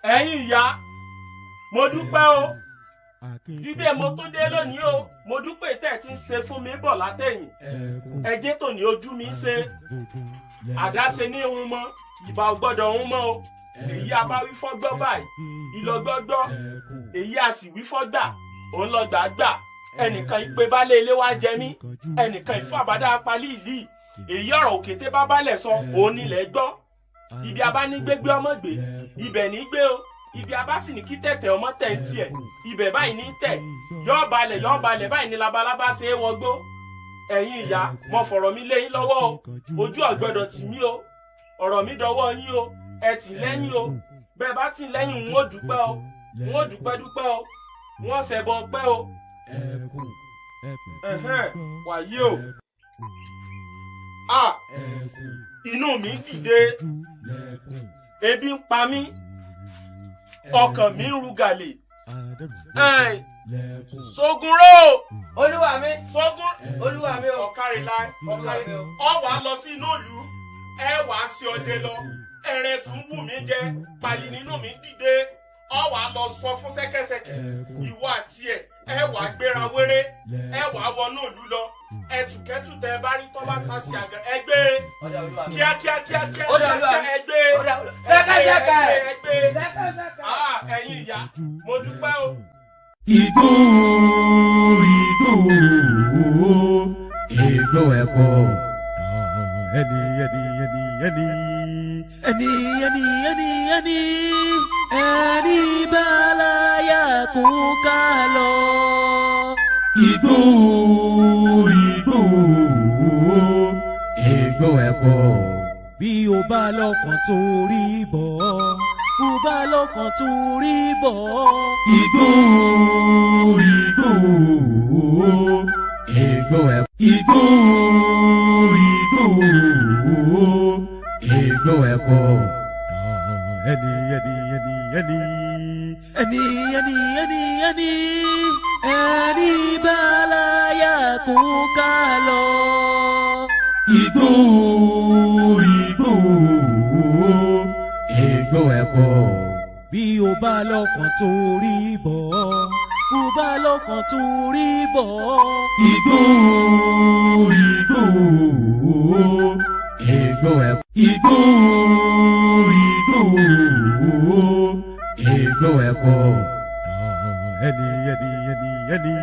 Ẹ̀yin ìyá, mo dúpẹ́ o. Dídé mo tó dé lónìí o, mo dúpẹ́ tẹ́ ẹ ti ń ṣe fún mi bọ̀ látẹ̀yìn. Ẹjẹ́ tòní ojú mi ń ṣe. Àdáṣe ní ohun mọ́, ìbá ò gbọ́dọ̀ ohun mọ́ o. Èyí a bá wí fọ́gbọ́ báyìí, ìlọgbọ́gbọ́. Èyí a sì wí fọ́gbà, òun lọ gbà gbà. Ẹnìkan ìpè baálé ilé wa jẹ mí, ẹnìkan ìfún àbádá apalí ìlí. Èyí ọ̀rọ̀ òkété bá balẹ̀ sọ, òun nílẹ̀ gbọ́. Ibi a bá ní gbégbé ọmọ gbé, ibẹ̀ ní gbé o. Ibi a bá sì ní kí tẹ̀tẹ̀ ọmọ tẹ̀ ń tiẹ̀, ibẹ̀ báyìí ní tẹ̀. Yọ́ balẹ̀ báyìí ní labalábá ṣe é wọgbó. Ẹ̀yin ìyá, mo fọ̀rọ̀ mi lé yín lọ́wọ́ o. Ojú ò gbọ́dọ̀ tì mí o. Ọ̀rọ̀ mi dọwọ́ yín o. Ẹ tì lẹ́yìn o. Bẹ́ẹ̀ bá tì lẹ́yìn, n ó dúpẹ́ o. N ó dúpẹ́ dúpẹ́ o. Wọ́n ṣẹbọ pẹ́ o. Wàyí o. Inú mi dìde. Ebi ń pa mí. Ọkàn mi ń rúgàlè. Sógunró. Olúwa mi. Sógun. Olúwa mi o. Ọ̀kàrìlá. Ọ̀kàrìlá. Ọ wàá lọ sí inú ìlú. Ẹ wàá sí ọdẹ lọ. Ẹrẹ tún wù mí jẹ. Pàlì nínú mi dìde. Ọ wàá lọ sọ fún ṣẹ́kẹ́ṣẹkẹ̀. Ìwọ àti ẹ. Ẹ wàá gbéra wéré. Ẹ wàá wọnú ìlú lọ. Ẹtùkẹ́tù tẹ bá rí tọ́lá ta sí àgàn. Ẹ gbé. Kíákíá kíákíá. Ẹ gbé. Ṣẹ́kẹ́ṣẹkẹ̀. Ẹ gbé. Ẹ̀yin ìyá, mo dúpẹ́ o. Igbó igbó igbó ẹ̀kọ́. Ẹni ẹni ẹni ẹni ẹni ẹni ẹni ẹni ẹni bálayà kó ká lọ. Igbó igbó igbó ẹ̀kọ́. Bí o bá lọ́kàn tó rí bọ̀, bó bá lọ́kàn tó rí bọ̀. Igbó igbó igbó ẹ̀kọ́. Igbó igbó igbó ẹ̀kọ́. Ẹni ẹni ẹni ẹni ẹni ẹni ẹni ẹni ẹni bálayà kó ká lọ. Igbó igbó igbó ẹ̀kọ́. Bí o bá lọ́kàn tó rí bọ̀, bó bá lọ́kàn tó rí bọ̀. Igbó igbó igbó ẹ̀kọ́. Igbó igbó igbó ẹ̀kọ́. Ẹni ẹni ẹni ẹni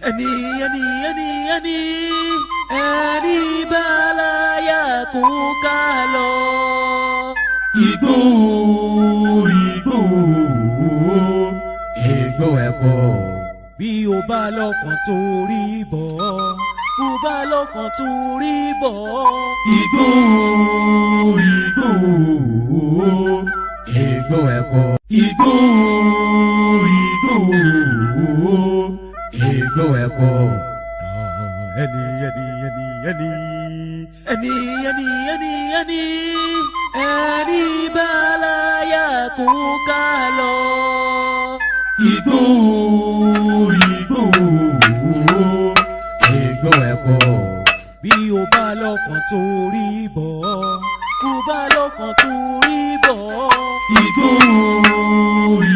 ẹni ẹni ẹni ẹni ẹni bálayà kó ká lọ. Igbó igbó igbó ẹ̀kọ́. Bí o bá lọ́kàn tó rí bọ̀, bó bá lọ́kàn tó rí bọ̀. Igbó igbó igbó ẹ̀kọ́. Igbó igbó igbó ẹ̀kọ́. Ẹni ẹni ẹni ẹni ẹni ẹni ẹni ẹni ẹni bálayà kó ká lọ. Igbó igbó igbó ẹ̀kọ́. Bí o bá lọ́kàn tó rí bọ̀, bó bá lọ́kàn tó rí bọ̀. Igbó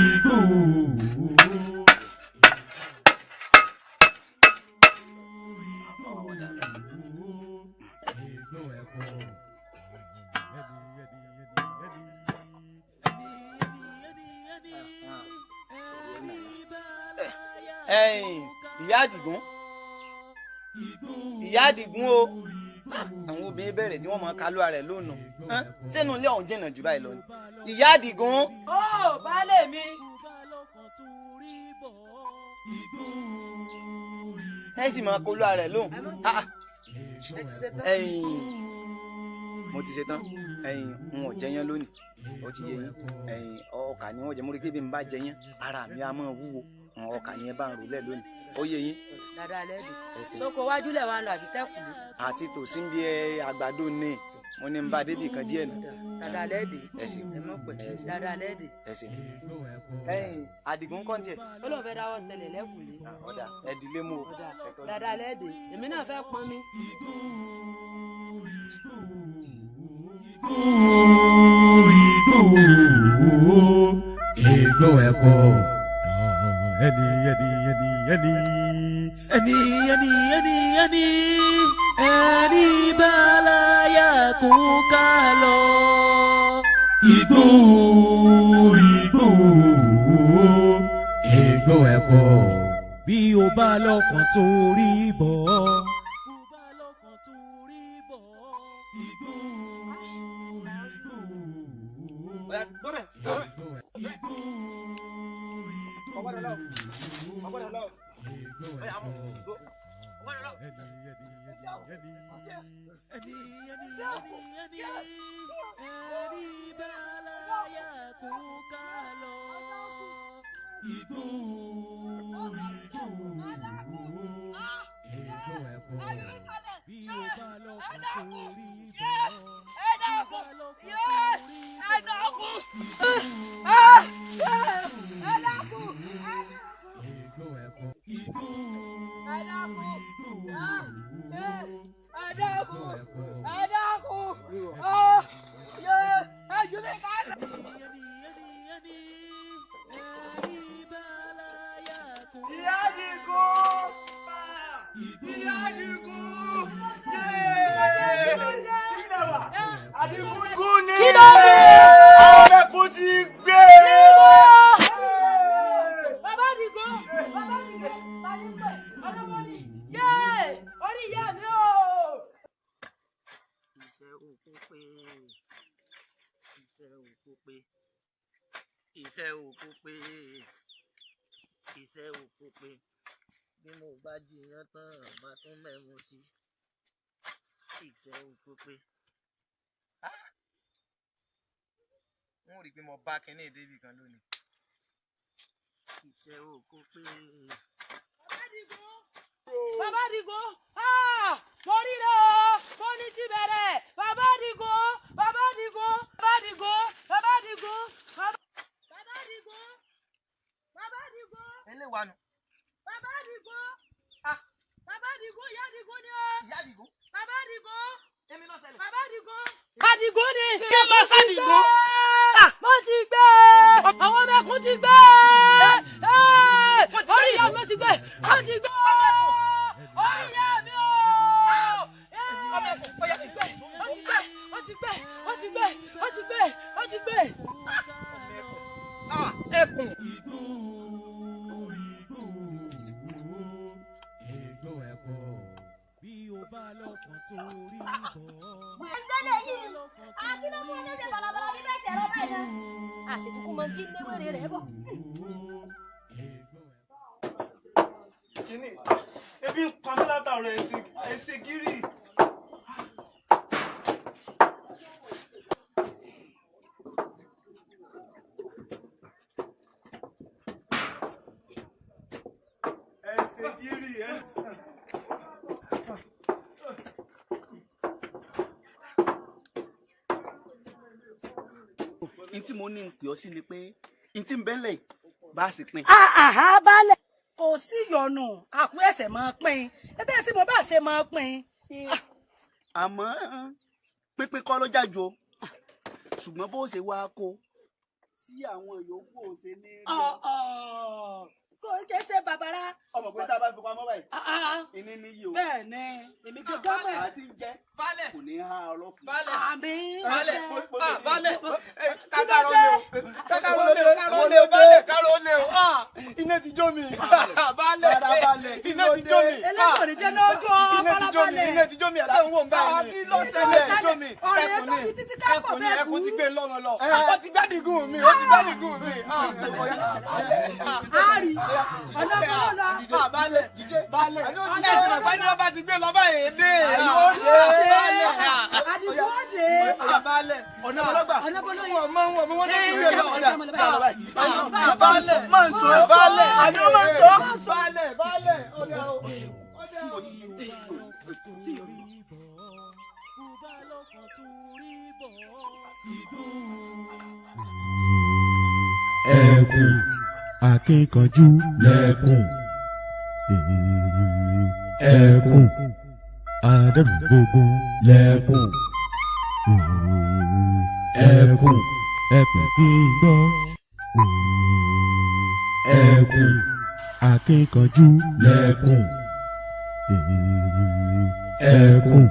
igbó. Ẹ̀yin ìyá Àdìgún, ìyá Àdìgún o, àwọn obìnrin bẹ̀rẹ̀ tí wọ́n máa kálú ara ẹ̀ lónà sínú ilé ọ̀hún jìnnà jù báyìí lọ ni. Ìyá Àdìgún. Ó baálé mi. Ẹ sì máa kólú ara ẹ̀ lóhùn. Ẹ̀yin mo ti ṣe tán. Ẹ̀yin n ò jẹyán lónìí, ó ti yé yín. Ẹ̀yin ọkà ni wọ́n jẹ, mo rí pé bí n bá jẹyán ara mi á máa wúwo. Ọkà yẹn bá ń rò lẹ lónìí, ó yé yín. Dáadáa lẹ́dùn. Sóko wájú lẹ̀ wá ń lọ àbí tẹ́kùlé. Àti tòsí ń bí àgbàdo ní mo ní n bá débì kan díẹ̀ nù. Dáadáa lẹ́dì. Ẹ ṣé. Ẹ mọ̀ pẹ́. Dáadáa lẹ́dì. Ẹ ṣé. Ẹ̀yin Àdìgún kọ́ tiẹ̀. Ó lóun fẹ́ dáwọ́ tẹlẹ̀ lẹ́kùlé. Ọ̀dà ẹ dilé mú o. Dáadáa lẹ́dì. Èmi náà fẹ́ pọn mi. Igbó igbó. Igbó ẹ̀kọ́. Ẹni ẹni ẹni ẹni ẹni ẹni ẹni ẹni ẹni bálayà kó ká lọ. Igbó igbó igbó ẹ̀kọ́. Bí o bá lọ́kàn tó rí bọ̀. Bó bá lọ́kàn tó rí bọ̀. Igbó igbó igbó Ìyá Àdìgún! Ìyá Àdìgún! Àdìgún ni! Àwọn ẹkùn ti gbé! Bàbá Àdìgún! Bàbá Àdìgún! Tani pẹ̀? Ọlọ́wọ́ ni! Yéè! Orí ìyá mi o! Iṣẹ́ òkú pé, iṣẹ́ òkú pé, iṣẹ́ òkú pé, iṣẹ́ òkú pé. Bí mo bá jiyàn tán, màá tún mẹ́mu sí. Iṣẹ́ òkú pé. N ó rí i pé mo bá kinní ìdébì kan lónìí. Iṣẹ́ òkú pé. Bàbá Àdìgún! Ah! Mo ríre o! Mo ní ti bẹ̀rẹ̀! Bàbá Àdìgún! Bàbá Àdìgún! Bàbá Àdìgún! Bàbá Àdìgún! Bàbá Àdìgún! Bàbá Àdìgún! Eléwà nù. Bàbá Àdìgún! Ah! Bàbá Àdìgún! Ìyá Àdìgún ni o! Ìyá Àdìgún. Bàbá Àdìgún! Èmi ló ṣẹlẹ̀. Bàbá Àdìgún! Àdìgún ni! Kí ló ṣàdìgún? Mo ti gbé! Àwọn ọmọ ẹkùn ti gbé! Orí ìyá mi ó ti gbé! Ó ti gbé! Orí ìyá mi o! Ọmọ ẹkùn, ó yá. Ó ti gbé! Ó ti gbé! Ó ti gbé! Ó ti gbé! Ó ti gbé! Ah, ẹkùn. Ẹgbẹ́lẹ̀ yìí, akílọ́mú ọlọ́dẹ balabala bí bẹ́ẹ̀ tẹ̀rọ báyìí náà. Àsìkò mọ tí ń léwèrè rẹ̀ bọ̀. Kíní, ebi ń pa mí látàárọ̀ ẹsẹ̀ gírì. Ẹsẹ̀ gírì ẹ. N tí mo ní ń pè ọ́ sí ni pé n tí ń bẹ́lẹ̀ bá a sì pín. Àhá balẹ̀ kò sí ìyọnu àkú ẹsẹ̀ máa pín ebe tí mo bá ṣe máa pín. Àmọ́ pínpín kọ́ ló jájú o, ṣùgbọ́n bó ṣe wá kó tí àwọn yòókù ò ṣe ní rí ọ. Kò kè ṣe bàbàrà. Ọmọ pé tá a bá fi pamọ́ báyìí ìní níyì o. Bẹ́ẹ̀ ni èmi gángan mọ̀. Àti ń jẹ́ Baálẹ̀. kò ní há ọlọ́fun. Baálẹ̀. Àmín. Baálẹ̀. Bó ṣe Ah, rí. baálẹ̀. Kákàrọ̀ lé o. Kákàrọ̀ lé o. Kárọ̀ lé o. Baálẹ̀ kárọ̀ lé o. Ah, iná ti jó mi. Baálẹ̀. Farabalẹ̀, kí Iná ló ti jó dé? mi. Eléyìí ò ní jẹ́ lójú ọ Iná ti jó mi. farabalẹ̀. Iná ti jó mi. Àtẹ̀wọ̀n wò ń báyìí. Kí ló Iná ṣẹlẹ̀? ti jó mi. Ọ̀rẹ́ Ẹkùn tó ni. fi títí ká pọ̀ Ẹkùn ni. bẹ́ẹ̀ Ẹkùn ti bú. gbé lọ́mọ lọ. Ó ti gbádìgún mi. Ó ti gbádìgún mi. Ah, Àárí ọ̀nà bọ́lá lọ. Ah, baálẹ̀. Baálẹ̀. Ẹ̀sìn bàbá ni wọ́n bá ti gbé lọ báyìí dé. Òde Àdìgún òde. Ah, baálẹ̀. Ọ̀nà ọlọ́gbà. Ọ̀nà bọ́lá yìí. Wọ́n mọ̀ wọ́n mọ̀ wọ́n ti gbé lọ. Ọ̀dà, Ah, baálẹ̀. Máa ń sọ. Baálẹ̀. Àní ó máa ń sọ. Baálẹ̀. Baálẹ̀. Ọ̀dà o. Ọ̀dà o. Ẹkùn akíkanjú lẹ́kùn ẹkùn adẹ́rùgbógun lẹ́kùn ẹkùn ẹkùn kí n gbọ́. Ẹkùn akíkanjú lẹ́kùn. Ẹkùn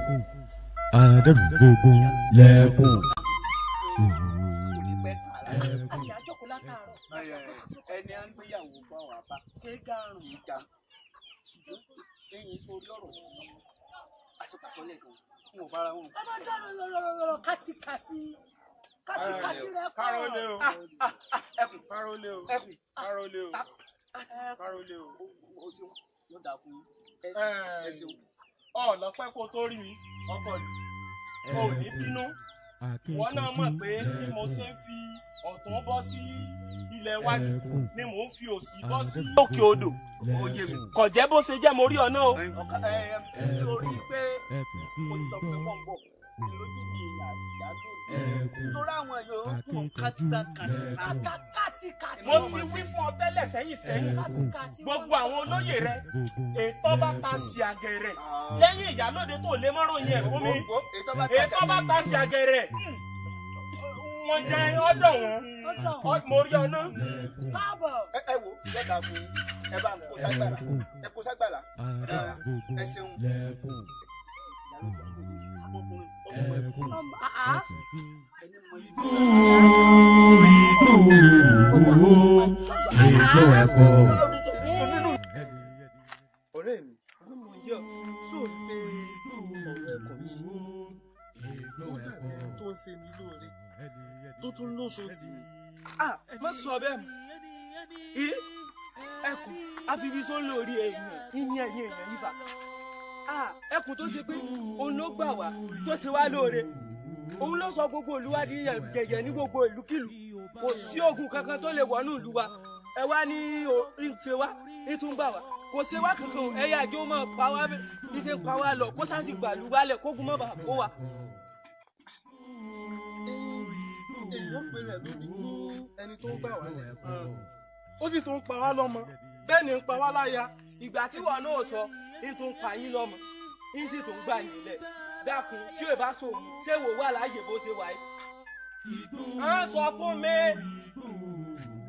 adẹ́rùgbógun lẹ́kùn. A sì àjòkó látàárọ̀. Ẹni à ń gbéyàwó bá wà bá Kégarùn. kì í ga, ṣùgbọ́n lẹ́yìn sórí ọ̀rọ̀ tí àṣepàṣọ lẹ́ẹ̀kan n ò bára wọn. Ọmọ dáná lọ́rọ̀lọ́rọ̀ kátikàti kátikàti rẹ pọ̀. Kárólé o. Ẹkùn. Kárólé o. Ẹkùn. Kárólé o. Kárólé o. O ṣeun, yóò dáa fún yín, ẹ ṣeun. Ọ̀lọ́pẹ́ kó tó rí mi, ọkọ mi ò ní bínú. Wọn náà mọ̀ pé bí mo ṣe ń fi ọ̀tún bọ́ sí ilẹ̀ iwájú ni mò ń fi òsì bọ́ sí òkè odò. Kò jẹ́ bó ṣe jẹ́, mo rí ọ náà o. Nítorí pé mo ti sọ pé wọ́n ń bọ̀ lójú mi àti ìyá lónìí torí àwọn yòókù kátàkátà. Kátikàti. Mo ti wí fún ọ tẹ́lẹ̀ sẹ́yìn sẹ́yìn, gbogbo àwọn olóyè rẹ, ètò bá ta sí àgẹ̀rẹ̀ lẹ́yìn ìyálóde tó lé mọ́ròyìn ẹ̀ fún mi, ètò bá ta sí àgẹ̀rẹ̀ wọ́n jẹ́ ọ̀dọ̀ wọn. Mo rí ọ náà. Káàbọ̀. Ẹ wo, yọ̀dà fún yín, ẹ bá ń kó ságbàlá, ẹ kó ságbàlá, ẹ ṣeun. Igbó ẹ̀kọ́. Ọ̀rẹ́ mi, sóò pé ọ̀rọ̀ ẹ̀kọ́ yìí ó dàbí ẹni tó ń ṣe mí lóore tó tún lóṣù tì mí. Má sọ bẹ́ẹ̀ mọ́. Ẹkùn àfibisó lórí èèyàn ìyẹn ẹ̀yìn èèyàn yìí bá ẹkùn tó ṣe pé òun ló gbà wá tó ṣe wá lóore, òun ló sọ gbogbo ìlú wa di yẹ̀yẹ̀ ní gbogbo ìlúkìlú. Kò sí ogun kankan tó lè wọnú ìlú wa. Ẹ wá ní ń ṣe wá, ń tún gbà wá, kò ṣe wá kankan. Ẹyà àjò máa pa wá bí ṣe ń pa wá lọ, kó sáà sì gbàlú wálẹ̀ kógun má bàa kó wa. Èèyàn pè rẹ̀ lónìí ní ẹni tó ń gbà wá lẹ̀, ó sì tún ń pa wá lọ́mọ, bẹ́ẹ̀ ni ń pa wá láya. Ìgbà tí wọn náà sọ ń tún pa yín lọ́mọ, ń sì tún gbà yín lẹ̀. Dákun, tí ò bá sòmù ṣé wò wà láàyè bó ṣe wà yìí. À ń sọ fún mi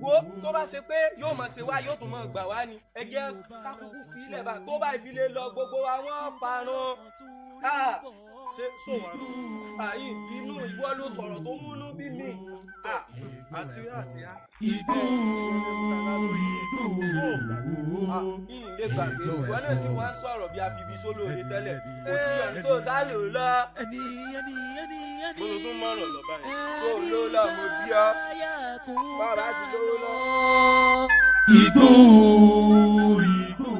wo, tó bá ṣe pé yóò mọ̀ ṣe wá, yóò tún mọ̀ gbà wá ni. Ẹ jẹ́ kákúkú filẹ̀ bá tó bá ìfilé lọ, gbogbo wa wọ́n parun. Ṣé sòwò àyè ìbínú ìwọ ló sọ̀rọ̀ tó múnú bí mi. Àti àti á. Igbó igbó. Ìyìn lè gbàgbé ìwọ náà tí wọ́n á sọ̀rọ̀ bí afibi sólóore tẹ́lẹ̀, kò sí ọ̀rẹ́ tó sálò lọ. Mo ló tún mọ̀rọ̀ lọ báyìí. Tó ló lọ, mo bí ọ bàbá ti lówó lọ. Igbó igbó.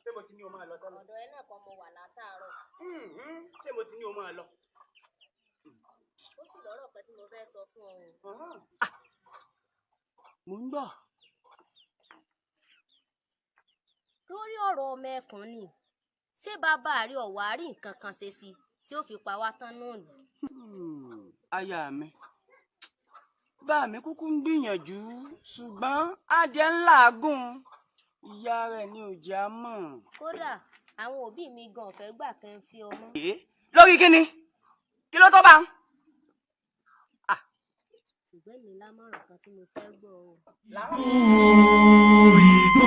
Ṣé mo ti ní o máa lọ tẹ́lẹ̀? Ọ̀dọ̀ ẹ náà kan mo wà látàárọ̀. Ṣé mo ti ní o máa lọ? Ó sì lọ́rọ̀ kan tí mo fẹ́ sọ fún ọ o. Mo ń gbọ́. Lórí ọ̀rọ̀ ọmọ ẹkùn ni, ṣé bàbá rí ọ̀wá rí nǹkan kan ṣe sí tí ó fi pa wá tán náà nù? Aya mi, bá mi kúkú ń gbìyànjú, ṣùgbọ́n adìẹ ńlá gùn ìyá rẹ̀ ni ò jẹ́ á mọ̀. Kódà àwọn òbí mi gan ò fẹ́ gbà kẹ́ ń fi ọmọ. Lórí kíni? Kí ló tó bá ń? Ṣùgbọ́n mi lámọ̀ràn kan tí mo fẹ́ gbọ́ o. Igbó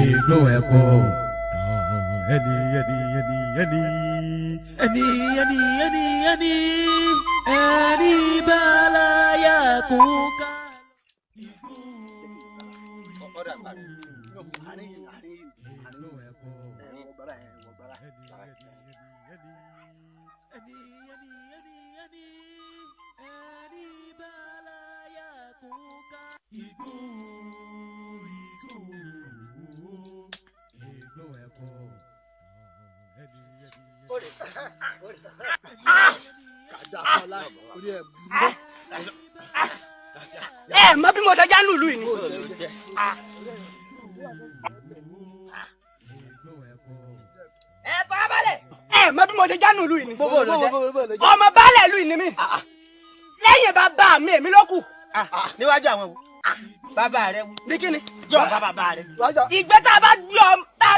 igbó ẹ̀kọ́. Ẹni ẹni ẹni ẹni ẹni ẹni ẹni ẹni ẹni bàláyà kó ká. Ọ̀dà àgbà no, àárín yìí, àárín yìí, àárín yìí, ẹ wọ gbára, ẹ wọ gbára. Ẹ mọ bí mo ṣe já lùlù yìí ni. Ẹ farabalẹ̀. Ẹ mọ bí mo ṣe já lùlù yìí ni. Ọmọ baálẹ̀ ìlú yìí ni mí. Lẹ́yìn bàbá mi, èmi ló kù. Níwájú àwọn wo? Bàbá rẹ wo? Ní kíni? Yọ bá bàbá rẹ. Ìgbẹ́ tá a bá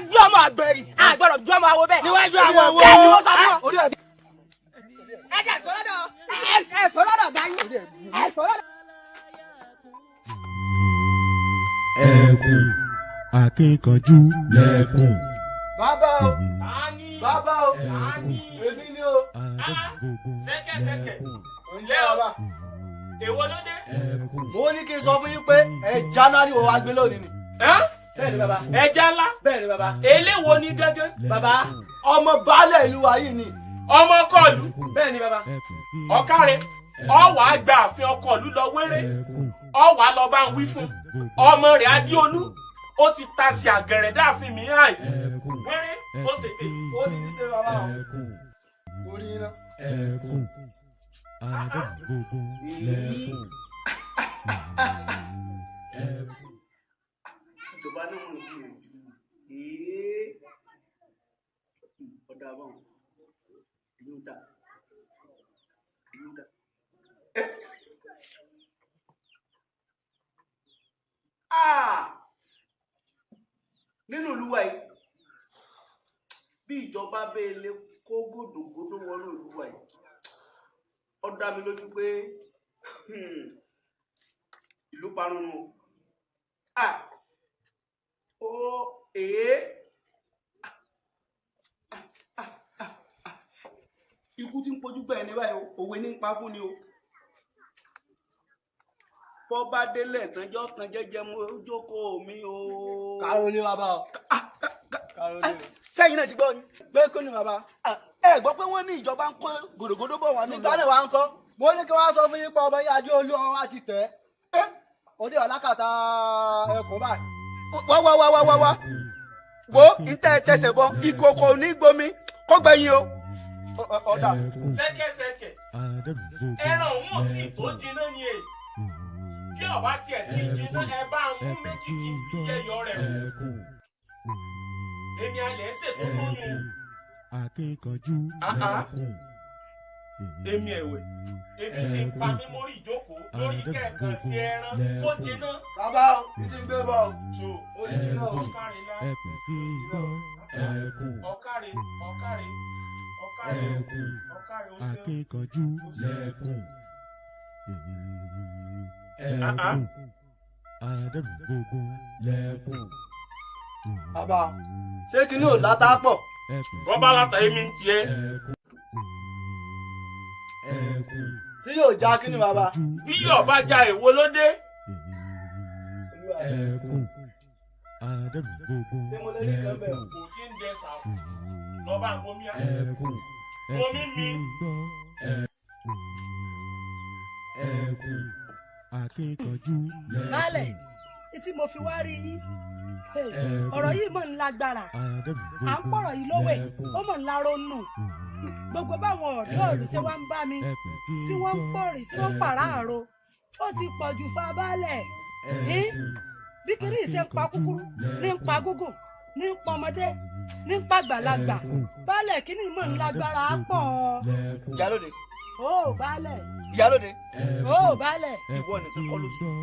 gbé ọmọ àgbẹ̀ yìí, a gbọ́dọ̀ gbé ọmọ awo bẹ́ẹ̀. Níwájú àwọn wo? Bẹ́ẹ̀ ni mo sọ fún ọ. Ẹ sọ̀rọ̀ dọ̀ dá yín. Ẹ sọ̀rọ̀ dọ̀. Ẹkùn akíkanjú lẹ́kùn. Bàbá o, bàbá o, èmi ni o. Ṣẹ́kẹ́ṣẹkẹ̀ lẹ́ o, èwo ló dé? Mo ní kí n sọ fún yín pé ẹja ńlá ni wọ́n wá gbé lónìí ni. Bẹ́ẹ̀ni bàbá. Ẹja ńlá? Bẹ́ẹ̀ni bàbá. Eléwo ni gángan? Bàbá. Ọmọ baálẹ̀ ìlú wa yìí ni. Ọmọ kọlù. Bẹ́ẹ̀ni bàbá. Ọ̀kàrẹ̀, ọ̀wà gba ààfin ọkọlù lọ wéré, ọ̀wà lọ bá ń wí fún ọmọ rẹ̀ Adéolú, ó ti ta sí àgẹ̀rẹ̀ dáàfin mi hàn wéré, ó tètè. Ó ti ní ṣe bàbá o. Orí iná. Ìjọba náà mọ̀ ní ọ̀dà àbọ̀n èyí ń dà èyí ń dà. Nínú ìlú wa yìí, bí ìjọba bẹ́ẹ̀ lè kó gòdògòdò wọnú ìlú wa yìí, ó dá mi lójú pé ìlú parun nù. Ó èé ikú tí ń pojú bẹ́ẹ̀ ní báyìí, òwe ní ń pa fún ni o. Bọ́ bá délẹ̀ tánjọ́ kan jẹ́jẹ́ mo jókòó mi o. Kárólé bàbá o. Kárólé o. Sẹ́yìn náà ti gbọ́ ni. Pé kí ni bàbá? Ẹ gbọ́ pé wọ́n ní ìjọba ń kó gòdògòdò bọ̀ wá nígbà Nígbà náà wà ń kọ́. Mo ní kí wọ́n sọ fún yín pé ọmọ yín Adéolú ọ̀hún á ti tẹ̀ ẹ́. Òde ọ̀làkàtà ẹkùn báyìí. Wá wá wá wá wá wá. Wo ìtẹ́ tẹsẹ̀ bọ ìkòkò ní gbomi kó gbẹ̀yìn o. Ọ̀dà. Ṣẹ́kẹ́ṣẹkẹ̀ ẹran òun ò tí ì tó jiná ni èyí. Kí ọba tiẹ̀ tí ì jiná, ẹ bá ń mú méjì kí n fi yẹyọ rẹ̀ wò. Èmi alẹ́ ṣètò tó yun. Akíkanjú lẹ́kùn. Èmi ẹ̀wẹ̀, ebi sì ń pa mí mórí ìjókòó lórí kẹ̀kàn sí ẹran kó jiná. Bàbá o, ti ń gbé bọ̀ o. Ó ti jiná o. Ẹkùn fi gbọ́ ẹkùn. Ọ̀kàrẹ̀ ọ̀kàrẹ̀ ọ̀kàrẹ̀ ọ̀kàrẹ̀ ó ṣeun. Akíkanjú lẹ́kùn. Ẹkùn adẹ́rùbógún lẹ́kùn. Bàbá, ṣé kinní ò látà pọ̀? Bọ́bá látà èmi ń tiẹ̀. Sí yóò já kínní bàbá. Bí yóò bá ja èwo ló dé? Ẹkùn adẹ́rùbógún Ṣé mo lè rí kan bẹ́ẹ̀? Kò tí ń dẹ sàá. Lọ́ba omi á. Ẹkùn Omi mi. Ẹkùn akíkanjú Baálẹ̀, tí mo fi wá rí yín, ọ̀rọ̀ yìí mọ̀ ń lágbára. À ń pọ̀rọ̀ yìí lówè, ó mọ̀ ń láronú. Gbogbo báwọn ọ̀dọ́ ìlú ṣe wá ń bá mi, tí wọ́n ń pòrì, tí wọ́n ń pàráàrò, ó ti pọ̀ jù fa baálẹ̀. Bí kiri ṣe ń pa kúkúrú, ní ń pa gúngùn, ní ń pa ọmọdé, ní ń pa àgbàlagbà. Baálẹ̀ kíní mọ̀ ń lágbára pọ̀. Ìyálóde. Ó baálẹ̀. Ìyálóde. Ó baálẹ̀. Ìwọ nìkan kọ́ ló sùn.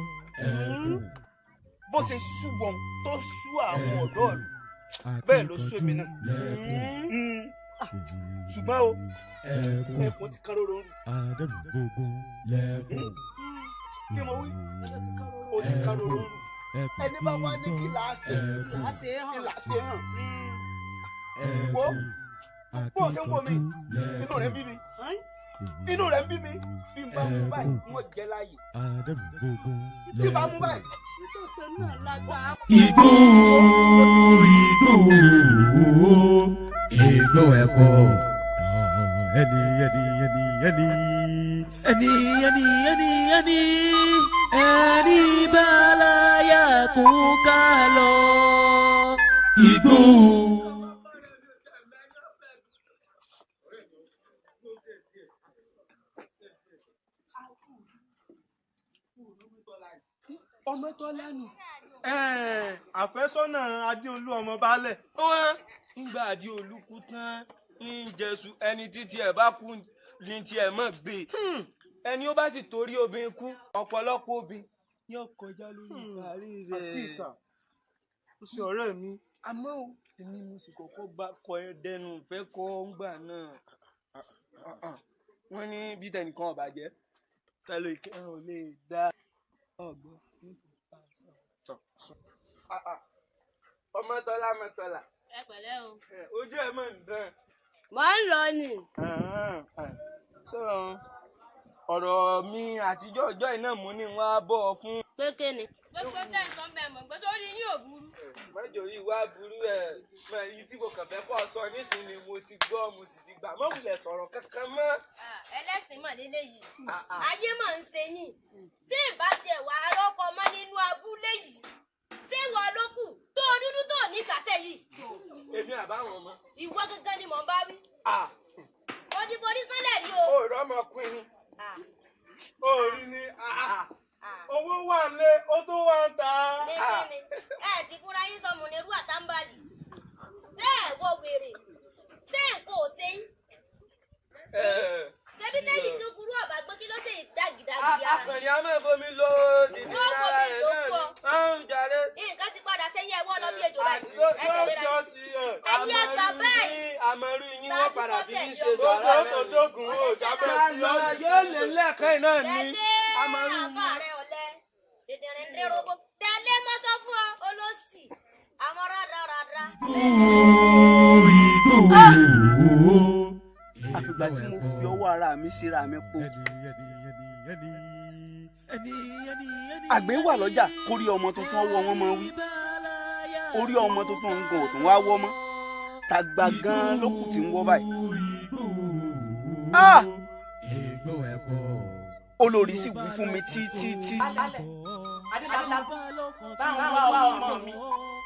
Bó ṣe sú wọn tó sú àwọn ọ̀dọ́ ìlú bẹ́ẹ̀ ló sú èmi náà. Ṣùgbọ́n o, ẹkùn ti kán lóró. Kí mo wí? Ó ti kán lóró. Ẹni bá wá ní kí làá ṣe kí làá ṣe hàn. Wo bó ṣe ń wo mi, inú rẹ̀ ń bí mi. Inú rẹ̀ ń bí mi. Bí n bá mú báyìí, n ò jẹ́ láàyè. Tí n bá mú báyìí. Igbó igbó igbó ẹ̀kọ́. Ẹni ẹni ẹni ẹni ẹni ẹni ẹni ẹni ẹni bálayà kó ká lọ. Igbó. Ọmọ Tọ́lá nù. Àfẹ́sọ́nà Adéolú ọmọ baálẹ̀. Wọ́n ń gba Adéolú kú tán, ń jẹ̀sù ẹni títí ẹ̀ bá kú ní tiẹ̀ mọ̀ gbé. Ẹni ó bá sì torí obìnrin kú, ọ̀pọ̀lọpọ̀ obìnrin yóò kọjá lórí sàárè rẹ̀. Àti ìkà, ó ṣe ọ̀rẹ́ mi. Àmọ́ o, èmi mo sì kọ́kọ́ bá kọ ẹ dẹnu ìfẹ́ kọ́ ńgbà náà. Wọ́n ní bí tẹnìkan ò bàjẹ́ tẹ́lẹ̀ ìkẹrùn ò lè dá ọgbọ́n. Ọmọtọ́lá mọ́tọ́lá. Ẹ pẹ̀lẹ́ o. Ojú ẹ mọ̀ ń dán. Mò ń lọ ni. Sọ ọ̀rọ̀ mi àtijọ́ ọjọ́ iná mú ni wọ́n á bọ̀ ọ fún. Pé kí ni. Gbogbo tẹ̀ ń sọ bẹ́ẹ̀ mọ̀ gbé sórí yín ò burú. Mọ́jọ yìí wá burú ẹ̀ mọ èyí tí mo kàn fẹ́ kọ́ sọ nísìnyí mo ti gbọ́ mo sì ti gbà mọ́ wulẹ̀ sọ̀rọ̀ kankan mọ́. Ẹlẹ́sìn mọ̀ lélẹ̀ yìí. Ayé mọ̀ ń ṣe yín. Tí ìbá tiẹ̀ wà á rọ́kọ mọ́ nínú abúlé yìí. Ṣé wọ́n ló kù tó dúdú tó ní ìgbàsẹ̀ yìí? Èmi àbáwọn ọmọ. Ìwọ gangan ni mò ń bá wí. Ojúborí sánlẹ̀ rí o. Ó rọ́mọkùnrin. Orí ni owó wà lé ó tó wà ń ta. Lékene ẹ ti fúnra yín sọmù ní irú àtàǹbàlì. Ṣé ẹ wọ wèrè? Ṣé nǹkan ò ṣe yín? Ṣebí tẹ́yìn tó burú ọ̀bà gbé kí ló ṣe dàgídàgí ara? Akànnì a máa fomi lo dìde ara rẹ̀ náà ni. Ọ̀hún jàre. Nǹkan ti padà sẹ́yìn ẹ̀wọ́ lọ bí ejò báyìí. Ẹ tẹ̀lé ra yín. Ẹ̀yin ẹgbà báyìí. Àmọ̀rú yín wọ́n padà fi yín ṣe sàrà náà. Ó dógùn ó jábẹ́ sí ọ́. Yóò lè lẹ́ẹ̀kan náà ni. Tẹ̀lé àbá rẹ̀ ọ̀lẹ. Dèdèrè ń dérògbò. Tẹ̀lé mọ́ sọ fún ọ, olóṣì. Àwọn rádaràdà. Àfìgbà tí mo fi ọwọ́ ara mi síra mi po. Àgbẹ̀ wà lọ́jà kórí ọmọ tuntun ọwọ́ wọn máa wí. Orí ọmọ tuntun ń gan òtún wá wọ́ mọ́. Tàgbà gan-an ló kù tí ń wọ́ báyìí. Olórí sì wí fún mi tí tí tí. Adélábù báwọn wá ọmọ mi.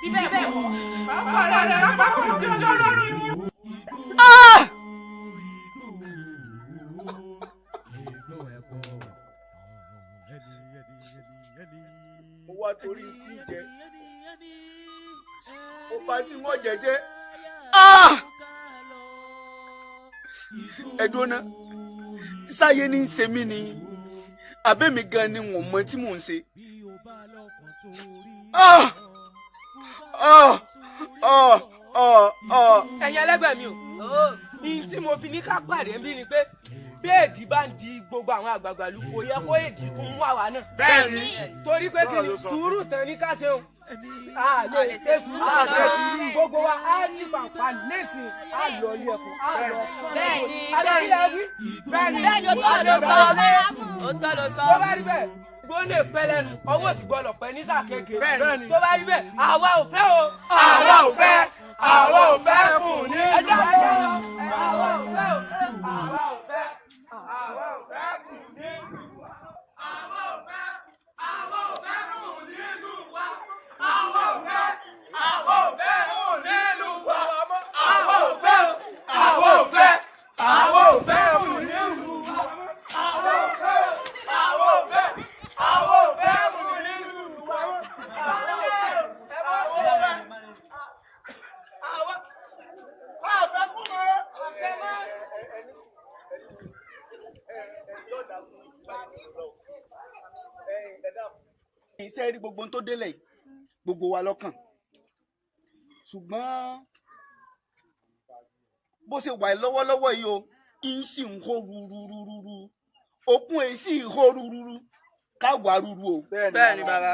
Bí bẹ́ẹ̀ wọ̀, bàbá rẹ̀ bá kú sí ọjọ́ lórí mi. Mo wá torí tí jẹ mo bá tí wọ́n jẹjẹ ẹdùn náà sáyé ní í ṣe mí ni àbẹ́mi gan ni wọ́n mọ tí mò ń ṣe. Ẹ̀yin ẹlẹ́gbẹ́ mi o, ní tí mo fi ní ká pàdé ń bí ni pé bí èdì bá ń di gbogbo àwọn àgbààgbà lu kò yẹ kó èdì kún mú àwa náà. Bẹ́ẹ̀ni. Torí pé kí ni sùúrù tán ní ká ṣe o. A lè ṣe sùúrù sùúrù gbogbo wa á ní pàpà nísìn á lọ ilé ẹ̀kọ́ á lọ. Bẹ́ẹ̀ni. Bẹ́ẹ̀ni. Bẹ́ẹ̀ni o tọ́ ló sọ. O tọ́ ló sọ. Tó bá rí bẹ́ẹ̀ gbóná pẹ́ lẹ́nu ọwọ́ sì gbọ́dọ̀ pẹ́ ní sáà kéèké. Tó bá rí bẹ́ẹ̀ àwa ò fẹ́ o. Àwa ò fẹ́. Àwa ò fẹ́ kùn ní. Ẹjẹ́ àwa ò fẹ́ o. Àwa ò fẹ́. Àwa ò fẹ́ kùn ní. Àwa ò fẹ́. Àwa ò fẹ́ kùn nílùú wa. Àwa ò fẹ́. Àwa ò fẹ́ kùn nílùú wa. Àwa ò fẹ́. Àwa ò fẹ́. Àwa ò fẹ́ kùn nílùú wa. Àwa ò fẹ́. Àwa ò fẹ́. Àwa ò fẹ́ kùn nílùú wa. Àwa ò fẹ́. Àwa ò fẹ́. Àwa. A fẹ́ kú mọ́. Àfẹ́ mọ́. Iṣẹ́ rí gbogbo ohun tó délẹ̀ yìí gbogbo wa lọ́kàn ṣùgbọ́n bó ṣe wà lọ́wọ́lọ́wọ́ yìí o ń sì ń hó rúrúrúrú òkun èyí sì ń hó rúrúrú káwa rúru o. Bẹ́ẹ̀ni bàbá.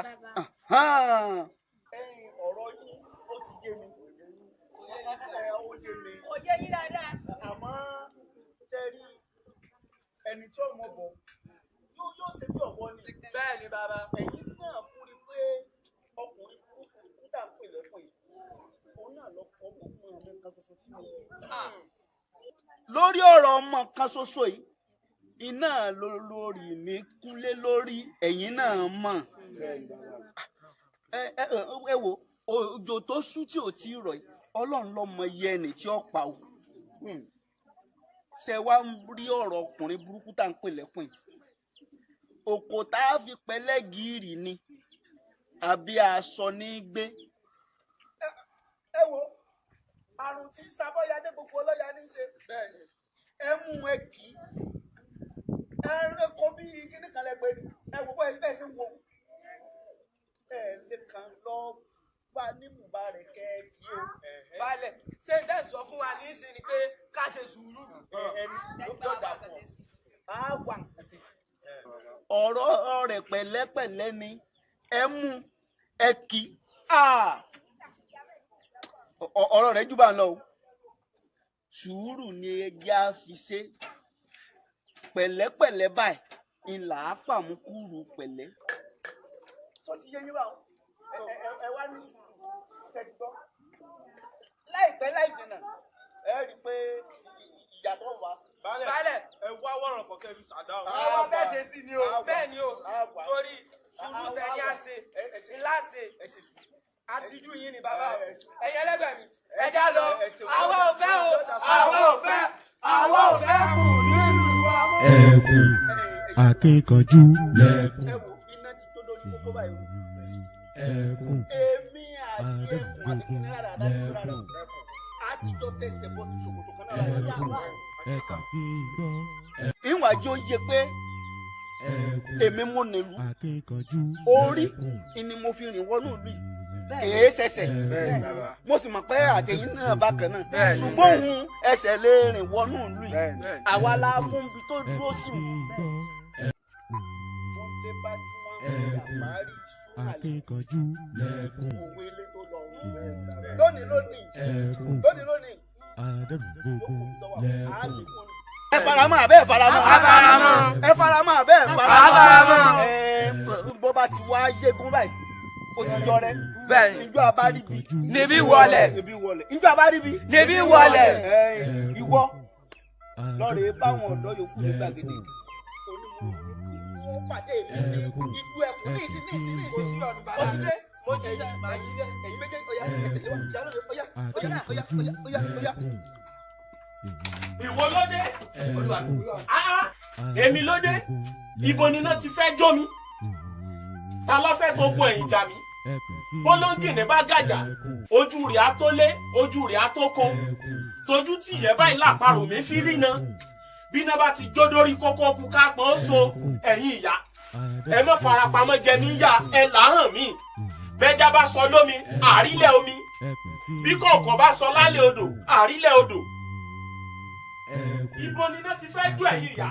Ẹ̀yin ọ̀rọ̀ yín ó ti yé mi ó yé mi. Kò yé yín dáadáa. Àmọ́ ṣe rí ẹni tí ọmọ bọ̀ yóò ṣe bí ọ̀bọ ni. Bẹ́ẹ̀ni bàbá. Ẹ̀yin náà kú rí pé ọkùnrin burúkú tá à ń pè lẹ́kùn yìí òun náà lọ kọ́ ọmọ mi kan ṣoṣo tí mo bí. Lórí ọ̀rọ̀ ọmọ kan ṣoṣo yìí iná lórí mi kúlé lórí ẹ̀yin náà mọ̀. Ẹ wo òjò tó sú tí ò tí ì rọ̀ yìí Ọlọ́run ló mọ iye ẹni tí ó pa o. Ṣé wàá rí ọ̀rọ̀ ọkùnrin burúkú tá à ń pè lẹ́kùn yìí òkò tá a fi pẹlẹ́gìrì ni àbí aṣọ ní í gbé. Ẹ wo àrùn tí sábọ́yadé gbogbo ọlọ́yà ní í ṣe. Ẹ mú ẹ kì í ẹ rẹ kọ bí kíní kan lẹgbẹ ni ẹ wò bọ́ ẹ bẹ́ẹ̀ ṣe wọ ẹ lè kàn lọ bá níbùbá rẹ kẹ ẹ kí o. Balẹ̀ ṣé n tẹ́ sọ fún wa nísìnyí ni pé ká ṣe sùúrù. Ẹni ló dà fún ọ. Ọ̀rọ̀ rẹ̀ pẹ̀lẹ́pẹ̀lẹ́ ni ẹ mú ẹ kì í. Ọ̀rọ̀ rẹ̀ jù bá ń lọ o. Sùúrù ni ẹja fi ṣe. Pẹ̀lẹ́pẹ̀lẹ́ báyìí ńlá pàmùkúrú pẹ̀lẹ́. Sọ ti yé yín báwọn. Ẹ wá ní sùúrù ṣe ti gbọ́. Láìpẹ́ láì jìnnà ẹ rí i pé ìyàtọ̀ wà. Baálẹ̀ ẹ wá wọ̀rọ̀ kọ̀kẹ́ fi ṣàdá o. Àwọn bẹ́ẹ̀ ṣe sí ni o. Bẹ́ẹ̀ ni o. Torí sùúrù tẹ ní àṣe ńlá ṣe. Àtijú yín ni bàbá o. Ẹ̀yin ẹlẹ́gbẹ̀ẹ́ mi. Ẹ já lọ. Àwa ò fẹ́ o. Àwa ò fẹ́. Àwa ò fẹ́ kù nínú ìwà. Ẹkùn akíkanjú lẹ́kùn. Ẹ wo iná ti tó lórí kókó báyìí o. Ẹkùn Èmi àti ẹkùn àti kìnìún rárá rárá àtijọ́ tẹ̀sẹ̀ bọ́ ti ṣòkòtò kan náà rárá. Ẹkùn kí gbọ́. Ìwọ̀n àjọ yẹ pé èmi mú nílùú orí ni mo fi rìn wọnú ìlú yìí kìí ṣẹ̀ṣẹ̀ mo sì mọ̀ pé àtẹ̀yìn náà bákan náà ṣùgbọ́n òun ẹsẹ̀ lè rìn wọnú ìlú yìí àwa la fún ibi tó dúró sí i. Akíkanjú lẹ́kùn. Lónìí lónìí lónìí lónìí. Adẹ́rùgbógun lẹ́kùn. Ẹ faramọ́ àbẹ́ ẹ faramọ́. Ẹ faramọ́ àbẹ́ ẹ faramọ́. Ẹ bó bá ti wá yégun báyìí ó ti yọ rẹ. Bẹ́ẹ̀ni. Njọ́ abáríbi. Níbí wọlé. Níbí wọlé. Njọ́ abáríbi. Níbí wọlé. Ìwọ lọ́ọ̀rẹ́ báwọn ọ̀dọ́ yòókù ní gbàgede. Onímọ̀ pàdé mi ní igbó ẹkùn ní ìsín ní ìsín ní ìsín. Ó ti dé. Mo ti dé. Ẹ̀yin méjèèjì ọ̀yá ẹ̀tẹ̀lé wa. Ọ̀yá ọ̀yá ọ̀yá ọ̀yá ọ̀yá ọ̀yá. Ìwọ ló dé. Èmi ló dé. Ibo ni iná ti fẹ́ jó mi. Ta ló fẹ́ tó gun ẹ̀yìn jà mí? Bólóńgìní bá gàjà, ojú rẹ̀ á tó lé, ojú rẹ̀ á tó ko. Tójú tìyẹ́ báyìí làparò mi fi rí iná. Bí iná bá ti jó dórí kókó kú ká pọ́n ó so ẹ̀yìn ìyá. Ẹ má farapamọ́ jẹ níyà, ẹ làáhàn mí. Bẹ́jà bá sọ lómi, àrílẹ̀ omi. Bí kọ̀ọ̀kan bá sọ lálẹ́ odò, àrílẹ̀ odò. Ibo ni iná ti fẹ́ jó ẹ̀yìn ìyá.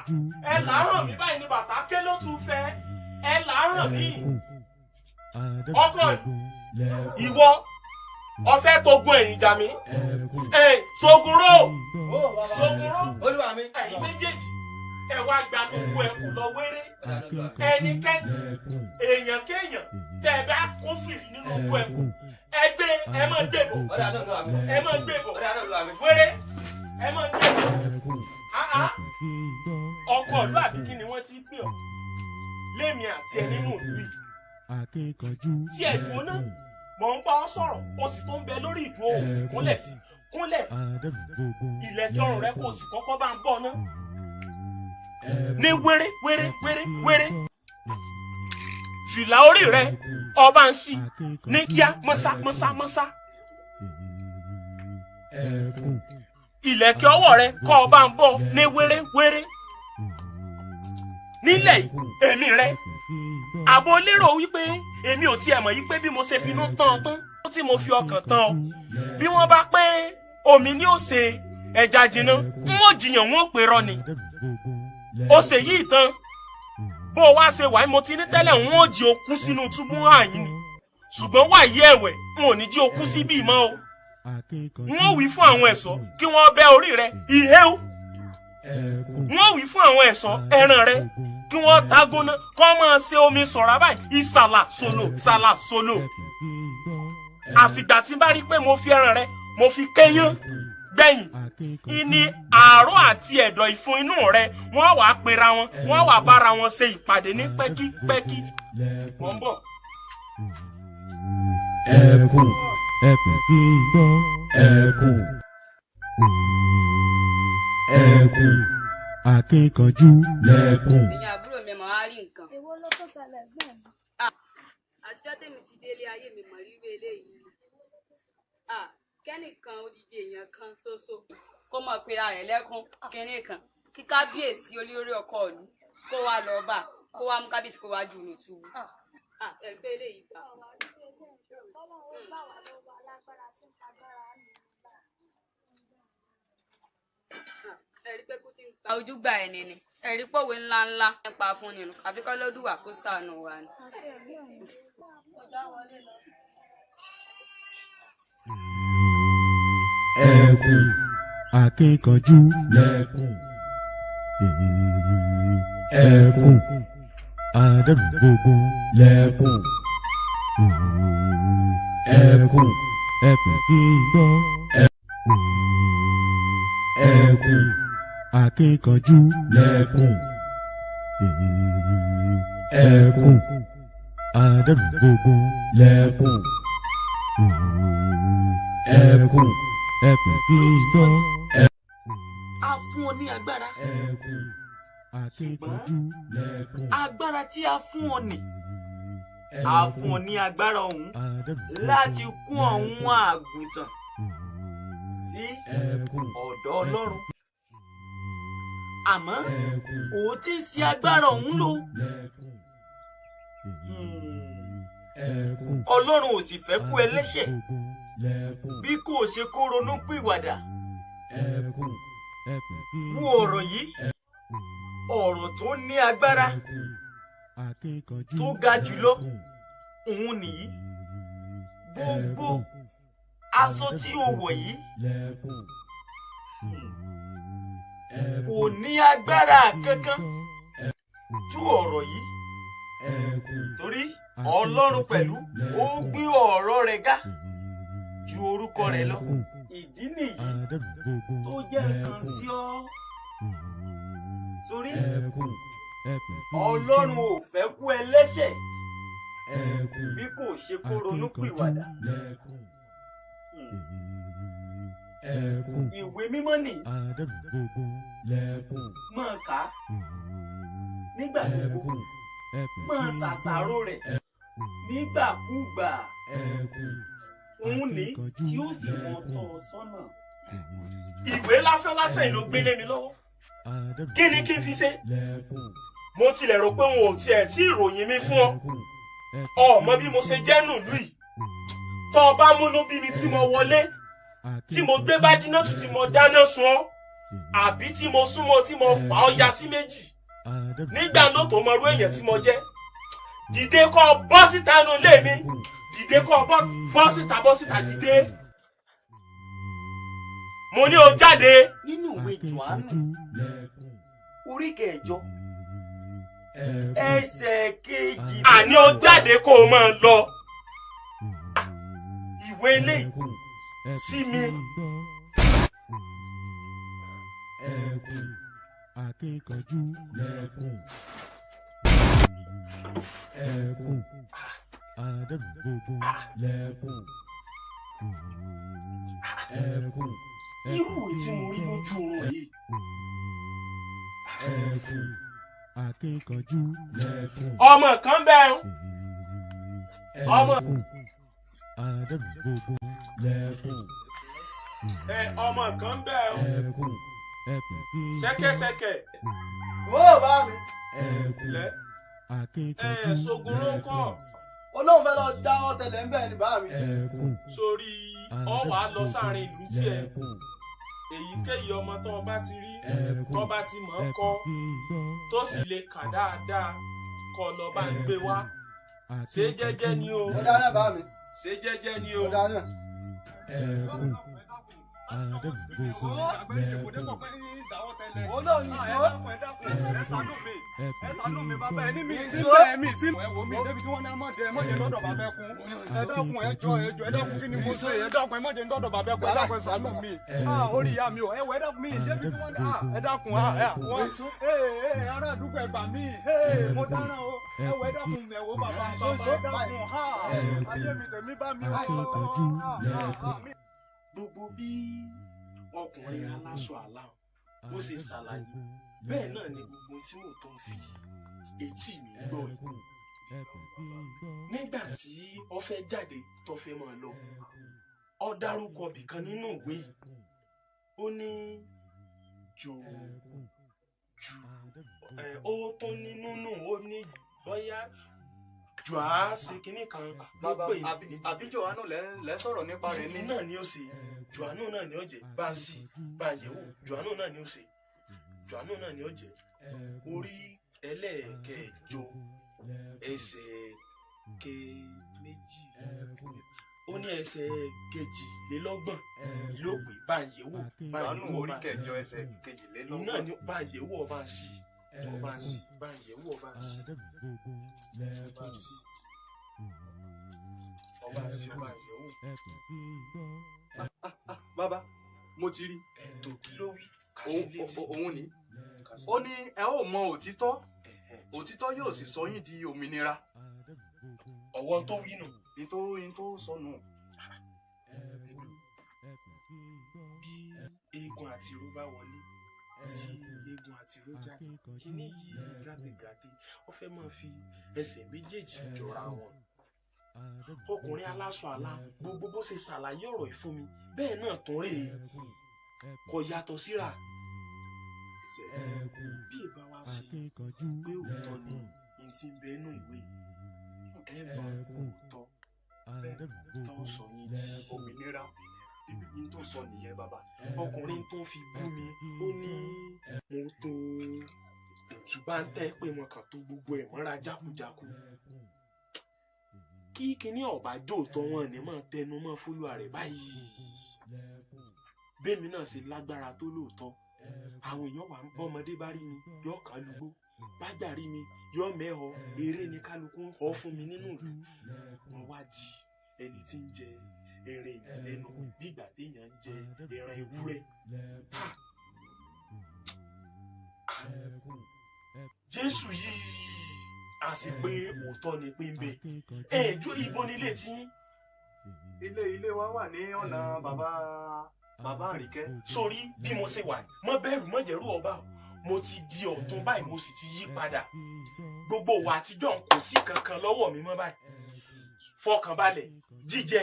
Ẹ làáhàn mí báyìí ni bàtà ké ló tún fẹ́. Ẹ làáhàn mí. Ọkọ ìwọ ọfẹ tó gun ẹ̀yìn jà mí. Ẹ sogunro sogunro ẹ̀yin méjèèjì ẹ wá gba gbogbo ẹkùn lọ wéré. Ẹnikẹ́ni èèyàn kéèyàn tẹ ẹ bá kó fìrí nínú oko ẹkùn ẹ gbé ẹ máa gbé bọ̀ ẹ máa gbé bọ̀ wéré ẹ máa gbé bọ̀. Ọkọ ìlú àbí kí ni wọ́n ti pè ọ́ lémi àti ẹ nínú ìlú yìí. Tí ẹ dùn náà mò ń bá ọ sọ̀rọ̀ o sì tó ń bẹ lórí ìdúró òun kúnlẹ̀ sí kúnlẹ̀ ilẹ̀kẹ̀ ọrùn rẹ kò sì kọ́kọ́ bá ń bọ̀ ná ní wéré wéré wéré wéré fìlà orí rẹ ọba ń sí ní kíá mọ́sá mọ́sá mọ́sá ilẹ̀kẹ̀ ọwọ́ rẹ kọ́ ọba ń bọ̀ ní wéré wéré nílẹ̀ èmi rẹ àbò lérò wípé èmi ò tiẹ̀ mọ̀ yí pé bí mo ṣe finú tán tán tí mo fi ọkàn tán ọ bí wọ́n bá pé omi ni ó ṣe ẹja jiná n ó jiyàn wọn ò pè rọ ni ó ṣe yìí tán bó o wá ṣe wàá mo ti ní tẹ́lẹ̀ n ó jí okú sínú túbú àyín ni ṣùgbọ́n wàyí ẹ̀wẹ̀ n ò ní jí okú síbí mọ́ o n ó wí fún àwọn ẹ̀ṣọ́ kí wọ́n bẹ́ orí rẹ ìhéu n ó wí fún àwọn ẹ̀ṣọ́ ẹran rẹ kí wọ́n tagóná kọ́ máa ṣe omi sọ̀rọ̀ báyìí ìsàlà solo sàlà solo àfìgbà tí n bá rí pé mo fi ẹran rẹ mo fi kéyán gbẹ̀yìn ìní àárọ̀ àti ẹ̀dọ̀ ìfun inú rẹ wọ́n wàá pera wọn wọ́n wàá bára wọn ṣe ìpàdé ní pẹ́kípẹ́kí. Wọ́n ń bọ̀. Ẹkùn ẹkùn kí n gbọ́ ẹkùn ẹkùn akíkanjú lẹ́kùn. Ẹ̀yin àbúrò mi mọ̀ á rí nǹkan. Èwo ló tó ṣẹlẹ̀ ẹ̀gbọ́n mi? Àtijọ́ tèmi ti délé ayé mi mọ̀ rírú eléyìí. Kẹ́nìkan odidi èèyàn kan ṣoṣo kó mọ̀ pera rẹ̀ lẹ́kún kínní kan kí kábíyèsí olórí ọkọ ìlú kó wá lọ bá kó wá mú kábíyèsí kó wá jù ní túbú. Ẹgbẹ́ eléyìí ta. Ẹ̀rí pé kú ti ń pa ojúgbà ẹni ni. Ẹ̀rí pòwe ńláńlá nípa fún ni àfi kọ́ lódùwà kó ṣàánú wa ni. Ẹkùn akíkanjú lẹ́kùn. Ẹkùn adẹ́rùgbógun lẹ́kùn. Ẹkùn ẹkùn kí n gbọ́. Ẹkùn akíkanjú lẹ́kùn. Ẹkùn adẹ́rùgbógun lẹ́kùn. Ẹkùn ẹkùn kí n gbọ́. A fún ọ ní agbára. Ẹkùn akíkanjú lẹ́kùn. Agbára tí a fún ọ nì. A fún ọ ní agbára ọ̀hún láti kún ọ̀hún àgùntàn sí ọ̀dọ̀ Ọlọ́run. Àmọ́ òun ti ń ṣe agbára ọ̀hún lò. Ọlọ́run ò sì fẹ́ kú ẹlẹ́ṣẹ̀ bí kò ṣe kó ronú pìwàdà. Wo ọ̀rọ̀ yìí, ọ̀rọ̀ tó ní agbára tó ga jùlọ òun nìyí. Gbogbo aṣọ tí o wọ̀ yìí kò ní agbára kankan tú ọ̀rọ̀ yìí, torí Ọlọ́run pẹ̀lú ó gbé ọ̀rọ̀ rẹ̀ ga ju orúkọ rẹ̀ lọ. Ìdí nìyí tó jẹ́ nǹkan sí ọ, torí Ọlọ́run ò fẹ́ kú ẹlẹ́ṣẹ̀ bí kò ṣe kó ronú pìwàdà. Ìwé mímọ́ nì máa kà á nígbà gbogbo, máa ṣàṣàrò rẹ̀ nígbàkúgbà, òun ní tí ó sì mọ tọ́ ọ sọ́nà. Ìwé lásán lásán yìí ló gbélé mi lọ́wọ́. Kí ni kí n fi ṣe? Mo tilẹ̀ rò pé wọn ò tiẹ̀ tí ìròyìn mi fún ọ. Ọmọ bí mo ṣe jẹ́ nùlú yìí. Tọ́ ọ bá múnú bí mi tí mo wọlé, tí mo gbé bá jiná tù tí mo dáná sun ọ, àbí tí mo súnmọ́ tí mo fà ọ ya sí méjì. Nígbà náà tó mọ irú èèyàn tí mo jẹ́. Dìde kó bọ́ síta nù ilé mi. Dìde kó bọ́ síta bọ́ síta dìde. Mo ní o jáde. Nínú ìwé Jòhánù orí kẹjọ ẹsẹ̀ kejì. Àní o jáde kó o máa lọ. Ìwé eléyìí sí mi. Ẹkùn akíkanjú lẹ́kùn. Ẹkùn adẹ́rùgbógun lẹ́kùn. Ẹkùn. Irú ìwé tí mo rí lójú oorun yìí. Ẹkùn akíkanjú lẹ́kùn. Ọmọ kan bẹ́ẹ̀ ọmọ. Adẹ́rùgbógun lẹ́kùn. Ẹ ọmọ kan bẹ́ẹ̀ o. Ẹkùn ẹkùn kí. Ṣẹ́kẹ́ṣẹkẹ̀. Ó bá mi. Ẹkùn Lẹ́. akíkanjú Ẹ ṣògùnrò ńkọ́. Olóhùn fẹ́ lọ dá ọ̀tẹlẹ̀ ń bẹ̀ ní bá mi. Ẹkùn Sórí ọ wàá lọ sáàrin ìlú tiẹ̀. Èyíkéyìí ọmọ tó o bá ti rí, tó o bá ti mọ̀ ọ́ kọ́, tó sì lè kà dáadáa, kọ́ lọ bá ń gbé wá. Ṣé jẹ́jẹ́ ni o? Ó dáná bá mi. Ṣé jẹ́jẹ́ ni o? Ó dáná. Ẹkùn adẹ́rùgbógun lẹ́kùn. Olóhùn ní sọ. Ẹ ṣàánú mi bàbá ẹ ní mi síbẹ̀ mi sí. Ẹ wò mí débi tí wọ́n ní amọ̀dé ẹ mọ̀jẹ̀ lọ́dọ̀ bàbá ẹkún. Ẹ dákun ẹ jọ̀ọ́ ẹ jọ̀ọ́ ẹ dákun kí ni mo ṣe ẹ dákun ẹ mọ̀jẹ̀ lọ́dọ̀ bàbá ẹkún ẹ dákun ẹ ṣàánú mi. Orí ìyá mi o ẹ wọ ẹ dákun mi débi tí wọ́n ní ẹ dákun ẹ wọ́n ẹ ará àdúgbò ẹ gbà mí mo dáràn o ẹ wọ ẹ dákun ẹ wò bàbá bàbá ẹ dákun ayé mi tèmi bá mi o. Akíkanjú lẹ́kùn. Gbogbo bí ọkùnrin aláṣọ àlá ó ṣe ṣàlàyé bẹ́ẹ̀ náà ni gbogbo tí mò ń tó ń fi etí mi gbọ́ yìí. Nígbà tí ó fẹ́ jáde tó fẹ́ máa lọ, ó dárúkọ bìkan nínú ìwé yìí. Ó ní jò jù ó tó ní nínú ó ní bóyá jùá ṣe kinní kan ló pè ní. Àbí Jòhánù lẹ́ sọ̀rọ̀ nípa rẹ̀ ní. Èmi náà ni ó ṣe Jòhánù náà ni ó jẹ́ bá ń sì bá ń yẹ̀wò Jòhánù náà ni ó ṣe Jòhánù náà ni ó jẹ́. Orí ẹlẹ́ẹ̀kẹjọ ẹsẹ̀ ke méjì, ó ní ẹsẹ̀ 22 ló pè bá ń yẹ̀wò, bá ń Jòhánù yẹ̀wò orí bá ń kẹjọ ẹsẹ̀ 22. Iná ni bá ń yẹ̀wò, ọba ń sí, ọba ń sí, bá ń yẹ̀wò, ọba ń sí, ọba ń sí, ọba ń sí, ọba ń yẹ̀wò. Bàbá, mo ti rí. Ètò kí ló wí? Kà sí létí. Òun ni. Kà sí. Ó ní ẹ ó mọ òtítọ́, òtítọ́ yóò sì sọ yín di òmìnira. Ọwọ́ tó wí nù. Nítorí tó sọnù. Bí eégún àti irú bá wọlé, tí eégún àti irú jáde, kíní yìí gàtègàtè, ó fẹ́ máa fi ẹsẹ̀ méjèèjì jọra wọn. Ọkùnrin aláṣọ àlá, gbogbo bó ṣe ṣàlàyé ọ̀rọ̀ yìí fún mi bẹ́ẹ̀ náà tún rèé, kò yàtọ̀ síra. Bí ìbá wa ṣe pé òótọ́ ni n ti ń bẹ inú ìwé, ẹ mọ òótọ́ tó sọ yín di òmìnira. Ibi tó sọ nìyẹn, bàbá. Ọkùnrin tó fi bú mi, ó ní mo tó òtúbá ń tẹ́ pé mo kàn tó gbogbo ẹ̀ mọ́ra jákujáku. Kí kinní ọ̀bá jóòtọ́, wọn ní mọ̀ tẹnu mọ́ fúlùwà rẹ̀ báyìí. Bẹ́ẹ̀mi náà ṣe lágbára tó lóòótọ́, àwọn èèyàn wà ń bọ́mọdé bá rí mi yọ kàn lùgbó, bágbà rí mi yọ mẹ́họ, eré ni kálukú ń họ fún mi nínú ìlú. Wọn wá di ẹni tí ń jẹ ẹran èèyàn lẹ́nu bí ìgbà téèyàn ń jẹ ẹran ewúrẹ́. Ha! Jésù yìí a sì pé òótọ́ ni pé ń bẹ ẹ jó. Ibo nílé tí yín? Ilé wa wà ní ọ̀nà bàbá Àríkẹ́. Sórí bí mo ṣe wà, mọ bẹ̀rù, mọ jẹ̀rù ọba o. Mo ti di ọ̀tún báyìí, mo sì ti yí padà. Gbogbo ìwà àtijọ́ kò sí kankan lọ́wọ́ mi mọ́ báyìí. Fọkànbalẹ̀, jíjẹ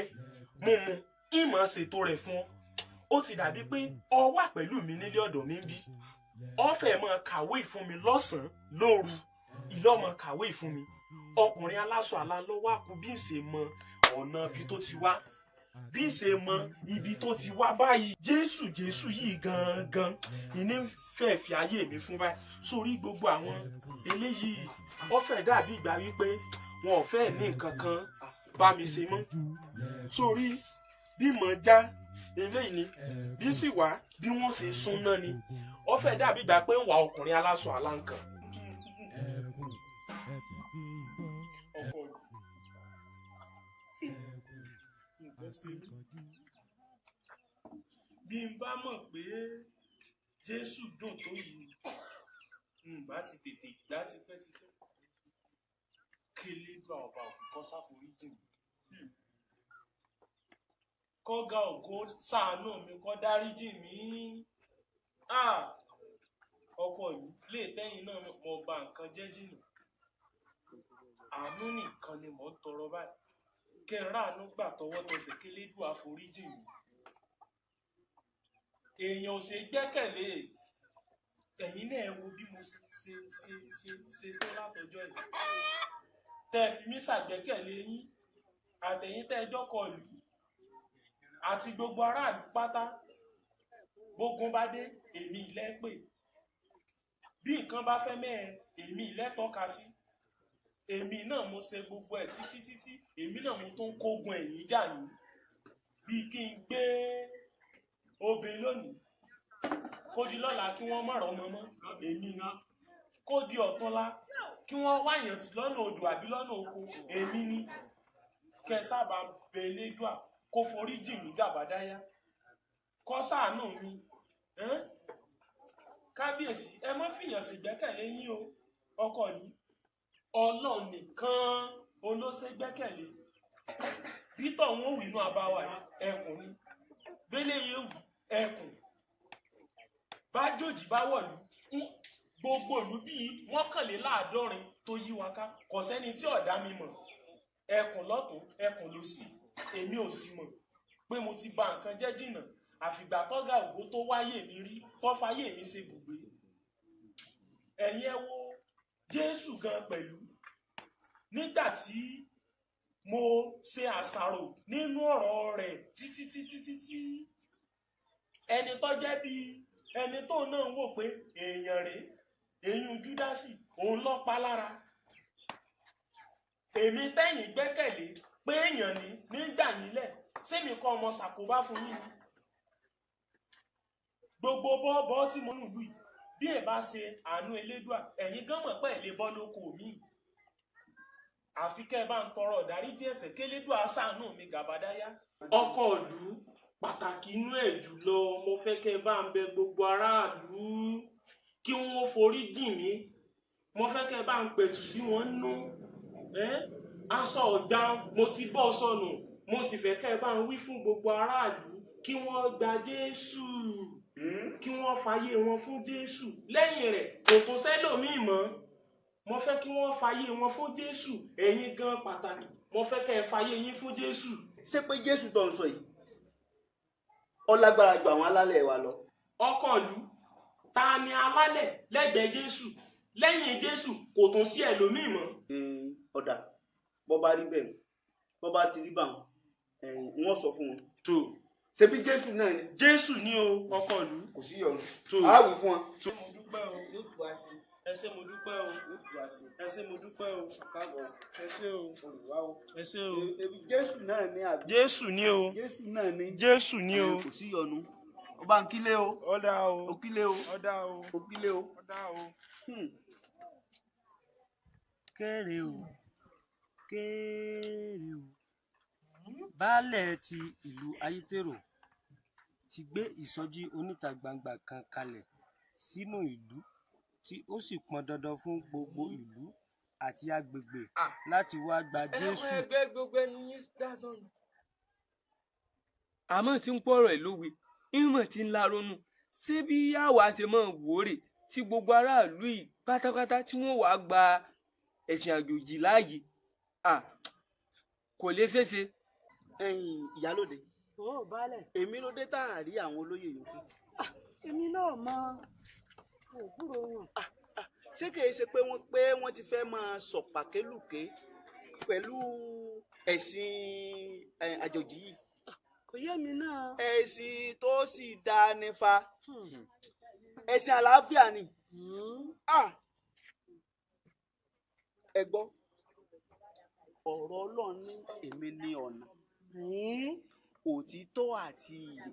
mímu ìmọ̀ ṣètò rẹ̀ fún ọ. Ó ti dàbí pé ọ wà pẹ̀lú mi nílé ọ̀dọ̀ mi ń bí. Ọ fẹ́ máa kàwé fún mi lọ́sàn-án lóru, ìlọ́mọ kàwé fún mi. Ọkùnrin aláṣọ àlá lọ́wọ́ àkú bí ń ṣe mọ ọ̀nà ibi tó ti wá, bí ń ṣe mọ ibi tó ti wá báyìí. Jésù, Jésù yìí gangan ìní fẹ́ fi ayé mi fún báyìí. Sórí gbogbo àwọn eléyìí, ó fẹ́ dàbí ìgbà wípé wọn ò fẹ́ ní nǹkan kan bá mi ṣe mọ́. Sórí bí mọ̀ já eléyìí ni bí sì wá bí wọ́n ṣe sún náà ni, ó fẹ́ dàbí ìgbà pé ń wà ọkùnrin aláṣọ àlá nǹkan. Ọkọ nǹkan ṣe mí. Bí n bá mọ̀ pé Jésù dùn tó yìí ni, n bá ti tètè gbá tipẹ́tipẹ́. Kélédùà ọba òkú kó ṣàforíjì mí. Kọ́gà ògo ṣàánú mi, kó dáríjì mí. Ah! Ọkọ mi lè tẹ́yìn náà, mo bà nǹkan jẹ́ jìnnà. Àánú nìkan ni mò ń tọrọ báyìí. Kẹ́ ń ráàánú gbà tọwọ́ tẹsẹ̀, kélédùà foríjì mí. Èèyàn ò ṣe gbẹ́kẹ̀lé. Ẹ̀yin náà ẹ wo bí mo ṣe ṣe ṣe ṣe ṣe tó látọjọ́ yìí. Tẹ́ ẹ fi mí ṣàgbẹ́kẹ̀lé yín, àtẹ̀yìn tẹ́ ẹ jọ́kọ̀ lù àti gbogbo aráàlú pátá. Bógun bá dé, èmi ilẹ̀ pè. Bí nǹkan bá fẹ́ mẹ́ẹ̀, èmi ilẹ̀ tọ́ka sí. Èmi náà mo ṣe gbogbo ẹ̀ títí títí, èmi náà mo tún kógun ẹ̀yìn jà yín. Bí kí n gbé obìnrin lónìí, kó di lọ́la kí wọ́n má rọ́mọ mọ́, èmi ni. Kó di ọ̀túnla kí wọ́n wáyàn tì lọ́nà odò àbí lọ́nà oko, èmi ni. Kẹ sábà bẹ Elédùà kó forí jì mí gàbádáyá, kó ṣàánú mi. Ẹ́n? Kábíyèsí, ẹ má fìyàn ṣègbẹ́kẹ̀lé yín o. Ọkọ mi, Ọlọ́run nìkan òun ló ṣe gbẹ́kẹ̀lé. Bí tọ̀hún ò wí inú abáwa yìí, ẹkùn ni. Bẹ́lẹ̀ yìí wù, ẹkùn. Bájòjì bá wọ̀lú, gbogbo ìlú bíi 71 tó yí wa ká, kò sẹ́ni tí ọ̀dá mi mọ̀. Ẹkùn lọ́tún, ẹkùn lósì, èmi ò sì mọ̀ pé mo ti ba nǹkan jẹ́ jìnnà. Àfìgbà tọ́gà ògo tó wáyé mi rí, tó fáyé mi ṣe bùgbé. Ẹ̀yin ẹ wo Jésù gan pẹ̀lú. Nígbà tí mo ṣe àṣàrò nínú ọ̀rọ̀ rẹ̀ títí títí títí, ẹni tó jẹ́ bí ẹni tó náà ń wò pé èèyàn rèé. Eyín Júdásì òun ló pa lára. Èmi tẹ́yìn gbẹ́kẹ̀lé pé èèyàn ní nígbà yín lẹ̀, sẹ́mi kọ́ ọmọ ṣàkóbá fún yín ni. Gbogbo bọ́ọ̀bọ́ tí mo lù yìí, bí ẹ bá ṣe àánú Elédùà, ẹ̀yin gan mọ̀ pé ẹ̀ lè bọ́ lóko mi. Àfi kẹ́ ẹ bá ń tọrọ ìdáríjì ẹ̀ṣẹ̀ kélédùà ṣàánú mi gàbádáyá. Ọkọ ìlú pàtàkì inú ẹ̀ jùlọ, mo fẹ́ kẹ́ ẹ bá ń bẹ gbogbo aráàlú kí wọ́n forí jì mí. Mo fẹ́ kẹ́ ẹ bá ń pẹ̀tù sí wọn nú. Aṣọ ọ̀gbà mo ti bọ́ sọnù, mo sì fẹ́ kẹ́ ẹ bá ń wí fún gbogbo aráàlú kí wọ́n gba Jésù, kí wọ́n fàyè wọn fún Jésù. Lẹ́yìn rẹ̀ kò tó sẹ́lòmíì mọ́. Mo fẹ́ kí wọ́n fàyè wọn fún Jésù. Ẹ̀yin gan pàtàkì, mo fẹ́ kẹ́ ẹ fàyè yín fún Jésù. Ṣé pé Jésù tó ń sọ yìí ó lágbára ju àwọn alálẹ̀ wa lọ? Ọkọ ìlú, ta ni alálẹ̀ lẹ́gbẹ̀ẹ́ Jésù? Lẹ́yìn Jésù kò tún sí ẹlòmíì mọ́. Ọ̀dà, bọ́ bá rí bẹ́ẹ̀, bọ́ bá ti rí bá wọn, wọ́n sọ fún wọn. Tó ṣebí Jésù náà ni. Jésù ni o, ọkọ ìlú. Kò sí yọnu. Tó a wí fún wọn. Tó mo dúpẹ́ o. Ẹ ṣé mo dúpẹ́ o. Ẹ ṣé mo dúpẹ́ o. Ẹ ṣé o. Ẹ ṣé o. Jésù náà ni àbí. Jésù ni o. Jésù náà ni. Jésù ni o. Kò sí yọnu. Ó bá ń kílé o. Ọ̀dà o. Ó kílé o. Ọ̀dà o. Ó kílé o. Ọ̀dà o. Kéré o. Kéré o. Baálẹ̀ ti ìlú Ayétèrò ti gbé ìsọjí oníta gbangba kan kalẹ̀ sínú ìlú, tí ó sì pọn dandan fún gbogbo ìlú àti agbègbè láti wá gba Jésù. Ẹgbẹ́ gbogbo ẹnu yín dá sọ́nù. Àmọ́ tí ń pọ̀rọ̀ ẹ̀ lówe, ìmọ̀ tí ń laronú, ṣé bí àwa ṣe máa wòórè tí gbogbo aráàlú yìí pátápátá tí wọ́n wàá gba ẹ̀sìn àjòjì láàyè? Kò lè ṣeéṣe. Ẹ̀yin ìyálóde, Ó baálẹ̀. èmi ló dé tá a rí àwọn olóyè yòókù. Èmi náà mọ òkúrò wọn. Ṣé kìí ṣe pé wọ́n ti fẹ́ máa sọ̀pàkélùké pẹ̀lú ẹ̀sìn àjòjì yìí? Kò yé mi náà. Ẹ̀sìn tó sì dáa nífa, ẹ̀sìn àlàáfíà ni. Ẹ gbọ́, ọ̀rọ̀ Ọlọ́run ní èmi ní ọ̀nà, òtítọ́ àti ìyè.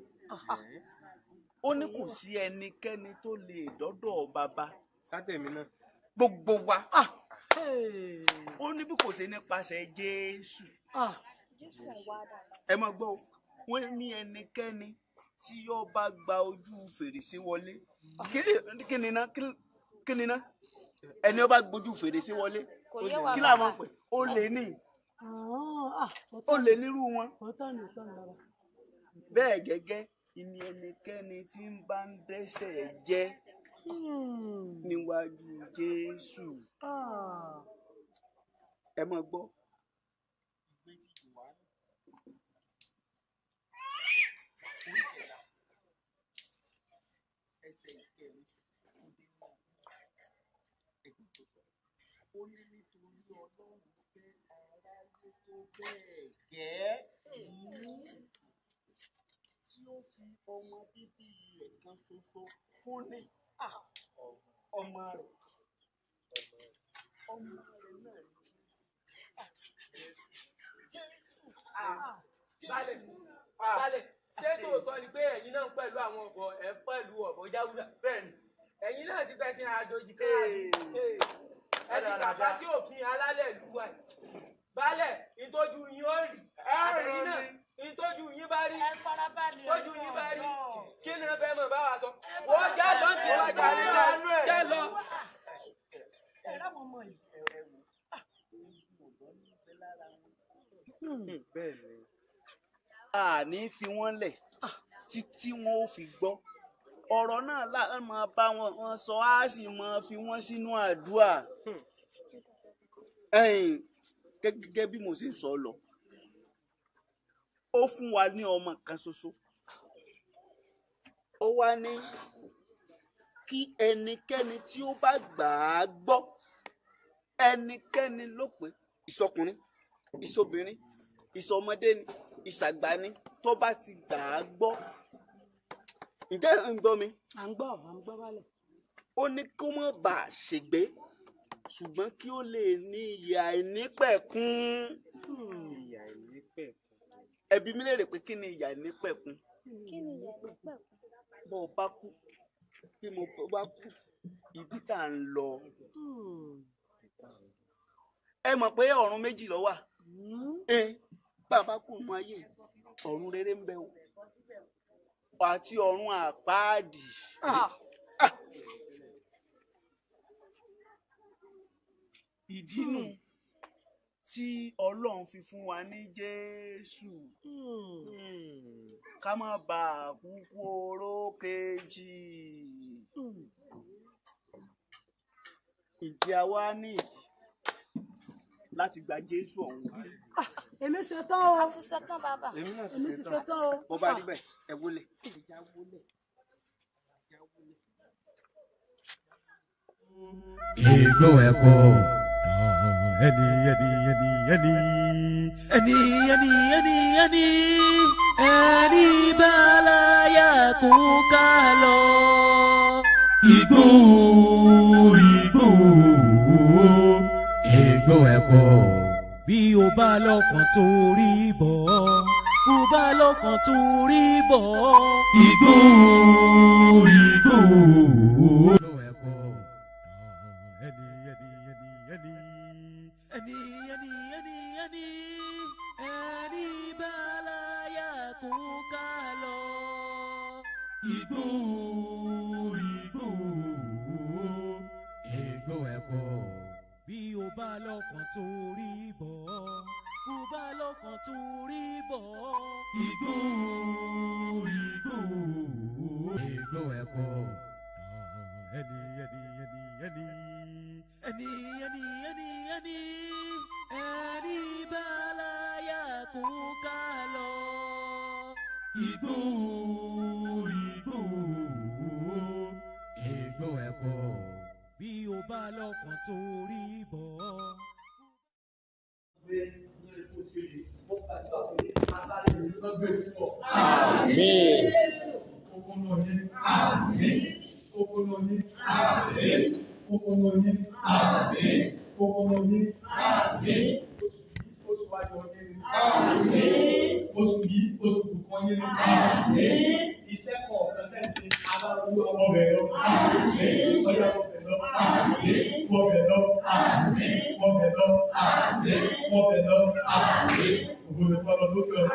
Ó ní kò sí ẹnikẹ́ni tó lè dọ́dọ̀ bàbá. Sátẹ̀mí náà. Gbogbo wa. Ó ní bí kò ṣe nípasẹ̀ Jésù. Ẹ máa gbọ́, wọ́n ní ẹnikẹ́ni tí ó bá gba ojú fèrèsé wọlé. Kí ni ná? Kí ni ná? Ẹni ó bá gbójú fèrèsé wọlé. Kí la máa ń pè? Ó lè ní. Ó lè nírú wọn. Bẹ́ẹ̀ gẹ́gẹ́ ìní ẹnikẹ́ni tí ń bá ń dẹ́ṣẹ̀ jẹ́ níwájú Jésù. Ẹ máa gbọ́. Ó ní nítorí Ọlọ́run fẹ́ aráyé tó bẹ́ẹ̀ gẹ́, tí ó fi ọmọ bíbí rẹ̀ kan ṣoṣo fún ní ọmọ rẹ̀. Ọmọ rẹ̀ náà ni Jésù. Balẹ̀ balẹ̀, ṣé tòótọ́ ni pé ẹ̀yin náà pẹ̀lú àwọn ọ̀bọ ẹ̀ pẹ̀lú ọ̀bọ jáwúrà? Bẹ́ẹ̀ni. Ẹ̀yin náà ti fẹ̀sìn àjòjì káàdì. Ẹ ti kàkà sí òfin alálẹ̀ ìlú wa yìí. Baálẹ̀, ìtọ́jú yín ó rí. Àtẹ̀yìn náà, ìtọ́jú yín bá rí. Tọ́jú yín bá rí. Kí ni ẹ fẹ́ mọ̀ bá wa sọ? Wọ́n já lọ tí wọ́n já lọ já lọ. A ní fi wọ́n lẹ̀ títí wọn ò fi gbọ́. Ọ̀rọ̀ náà láà máa bá wọn sọ, á sì máa fi wọ́n sínú àdúrà. Ẹ̀yin gẹ́gẹ́ bí mo ṣe ń sọ lọ, ó fún wa ní ọmọ kan ṣoṣo. Ó wá ní kí ẹnikẹ́ni tí ó bá gbà á gbọ́, ẹnikẹ́ni ló pé, ìsọkùnrin, ìsọbìnrin, ìsọmọdé ni, ìsàgbà ni, tó bá ti gbà á gbọ́. Ǹjẹ́ ń gbọ́ mi? À ń gbọ́, à ń gbọ́ balẹ̀. Ó ní kó má bàa ṣègbé, ṣùgbọ́n kí ó lè ní ìyè àìnípẹ̀kun. Ìyè àìnípẹ̀kun. Ẹ bi mí léèrè pé kí ni ìyè àìnípẹ̀kun? Kí ni ìyè àìnípẹ̀kun? Bọ́ ọ bá kú, bí mo bá kú, ibi tá à ń lọ. Ẹ mọ̀ pé ọ̀run méjì ló wà. Bá a bá kú nínú ayé, ọ̀run rere ń bẹ o, àti ọ̀run àpáàdì. Ìdí nù tí Ọlọ́run fi fún wa ní Jésù, ká má bàa kúkú oró kejì. Ǹjẹ́ a wá ní ìdí láti gba Jésù ọ̀hún? Èmi ṣe tán o. A ti ṣe tán bàbá. Èmi náà ti ṣe tán o. Bó bá rí bẹ́ẹ̀, ẹ wọlé. Igbó ẹ̀kọ́ ẹni ẹni ẹni ẹni ẹni ẹni ẹni ẹni ẹni bàláyà kó ká lọ. Igbó igbó igbó ẹ̀kọ́. Bí o bá lọ́kàn tó rí bọ̀, bó bá lọ́kàn tó rí bọ̀. Igbó igbó. Ẹni ẹni ẹni ẹni ẹni ẹni ẹni ẹni ẹni bàláyà kó ká lọ. Igbó igbó igbó ẹ̀kọ́. Bí o bá lọ́kàn tó rí bọ̀, bó bá lọ́kàn tó rí bọ̀. Igbó igbó igbó ẹ̀kọ́. Ẹni ẹni ẹni ẹni ẹni ẹni ẹni ẹni ẹni bàláyà kó ká lọ. Igbó igbó igbó ẹ̀kọ́. Bí o bá lọ́kàn tó rí bọ̀. Àmín. Àmín. Àmín. Àmín. Àmín. Oṣù ayọ̀ yín ni. Àmín. Oṣù yìí oṣù kọ̀ọ̀kan yín ni. Àmín. Iṣẹ́ kọ̀ọ̀kan tẹ̀sí aláwọ̀ ọbẹ̀ lọ. Àmín. Ọyá ọbẹ̀ lọ. Àmín. Ọbẹ̀ lọ. Àmín. Ọbẹ̀ lọ. Àmín. Ọbẹ̀ lọ. Àmín. Ògbóni fún ọlọ́run lókè ọ̀run.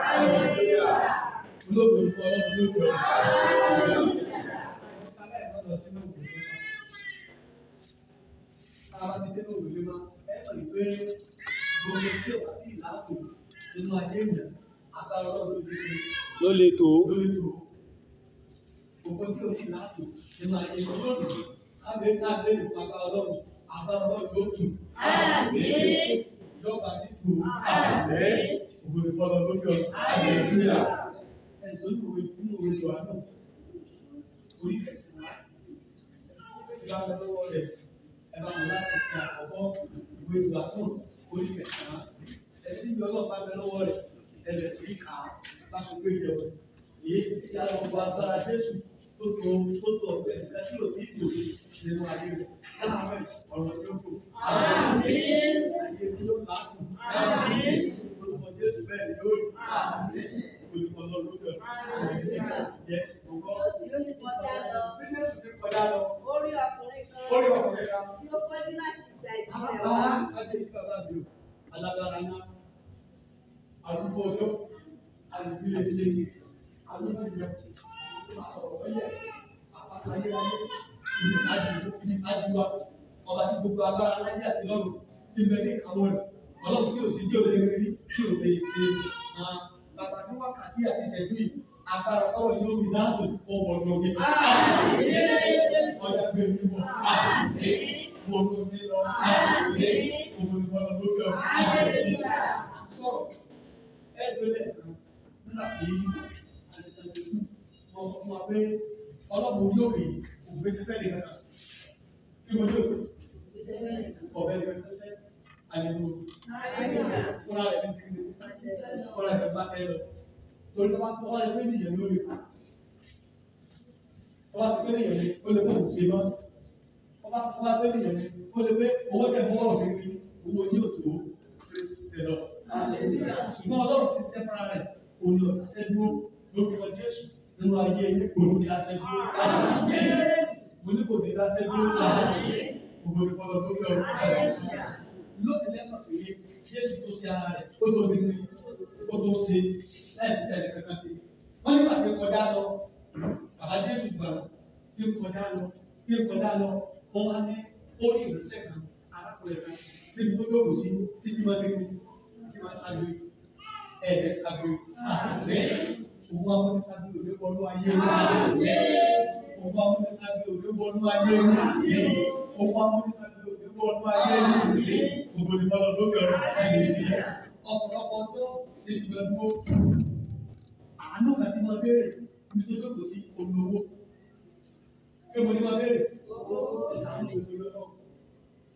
Olóògbé fún ọlọ́run lókè ọ̀run. Sálẹ̀ náà lọ sínú ògùn tó náà. Tá a bá ti dé ní òwe mímọ́, ẹ mọ̀ pé gbogbo tí ò bá tí ì láàtò nínú ayé èèyàn, agbára Ọlọ́run ló ti fi Ló le tó. ló lè tó. Gbogbo tí ò tí ì láàtò nínú ayé èèyàn lónìí, kábíyé kábíyé lè pa agbára Ọlọ́run, agbára Ọlọ́run yóò tù. Yọba ní tù. Ògo ni fọlọ́ lókè ọ̀run. Hallelujah. Ẹ̀sùn nínú ìwé Jòhánù, orí kẹsàn-án, ìbámu lọ́wọ́ rẹ̀. Ẹ bá wọn láti ṣe àkọ́kọ́ ìwé Jòhánù orí kẹsàn-án. Ẹni tí Ọlọ́run bá bẹ lọ́wọ́ rẹ̀, ẹ bẹ̀rẹ̀ sí í kà á láti gbé jẹun. Èyí tí a lọ gba agbára Jésù tó tó tó tó ọ̀pẹ nǹkan tí ò ní ìtò nínú ayé rẹ̀. Láàárọ̀ ọ̀rọ̀ yóò tó. Ayé tí yóò láàkùn. Orúkọ Jésù bẹ́ẹ̀ ni yóò rí. Olùkọ́ lọ lókè ọ̀run. Yes, gbogbo. Yóò ti kọjá lọ. Bí Jésù ti kọjá lọ. Ó rí ọkùnrin kan. Ó rí ọkùnrin kan. Tí ó fọ́jú láti ìgbà ìbí rẹ̀ Bàbá wá. Kábíyèsí bàbá mi o, alágbára náà, arúgbó ọjọ́, alùpùpù ṣe, arúgbó ìjọ, asọ̀rọ̀ ọ̀yẹ̀, àpáta ayérayé, ibi ìsájú, ibi ìsájú wa, ọba tí gbogbo agbára láyé àti lọ́run ti bẹ ní ìkáwọ́ rẹ̀, ọlọ́run tí ò sí tí ò lè rí, tí ò lè ṣe. Bàbá ní wákàtí àti ìṣẹ́jú yìí, agbára ọ̀rọ̀ yóò fi dáàbò fún ọmọ ọdún omi. Ọjà gbé mi wọ̀, wọ́n ló ní lọ, òun ni wọ́n lọ lókè ọ̀run. Sọ̀rọ̀ ẹ gbélé nígbà tí àtẹ̀sẹ̀jú wọ́n sọ fún wa pé ọlọ́run orí òkè kò gbé sí fẹ́ẹ̀lì kankan. Kí mo yóò sọ? Ọ̀bẹ ni wọ́n ṣe àlejò fúnra rẹ̀ ní ti kí fúnra rẹ̀ bá ṣe lọ. Torí wọ́n ti wọ́n ti pé nìyẹn lórí. Wọ́n ti pé nìyẹn ló lè fóun ṣe mọ́. Ọba ọba tó nìyẹn ni ó lè pé owó tẹ̀ mọ́ ọ̀sẹ̀ ní owó yóò tó tẹ̀ lọ. Ṣùgbọ́n Ọlọ́run ti ṣẹ́ fúnra rẹ̀ òun ni ọ̀dà ṣẹ́ dúró lórúkọ Jésù nínú ayé yín kò ní dáṣẹ́ dúró. Mo ní kò ní dáṣẹ́ dúró. Gbogbo ní fọlọ́ lórí ọ̀rọ̀. Lónìí lẹ́mọ̀ pé Jésù tó ṣe ara rẹ̀ ó tó ṣe ní ó tó ṣe láì fi tẹ̀lé kankan ṣe. Wọ́n ní pàṣẹ kọjá lọ, bàbá Jésù gbà tí ń kọjá lọ, tí ń kọjá lọ, wọ́n wá ní orí ìrìnsẹ̀ kan, arákùnrin kan, níbi tó yóò sí títí máa ṣe kí títí máa ṣàgbé ẹ̀ẹ́dẹ́ ṣàgbé. Òun amúniságbé òde wọnú ayé yín. Òun amúniságbé òde wọnú ayé yín. Òun amúniságbé òde wọnú ayé yín. Gbogbo ní bọ́lá lókè ọ̀rọ̀ ẹ̀yẹ. Ọ̀pọ̀lọpọ̀ ọjọ́ ní ti bẹ dúró. Àánú kan tí mo béèrè ní tó jókòó sí olówó. Pé mo ní mo béèrè. Ẹ ṣàánú mi torí Ọlọ́run.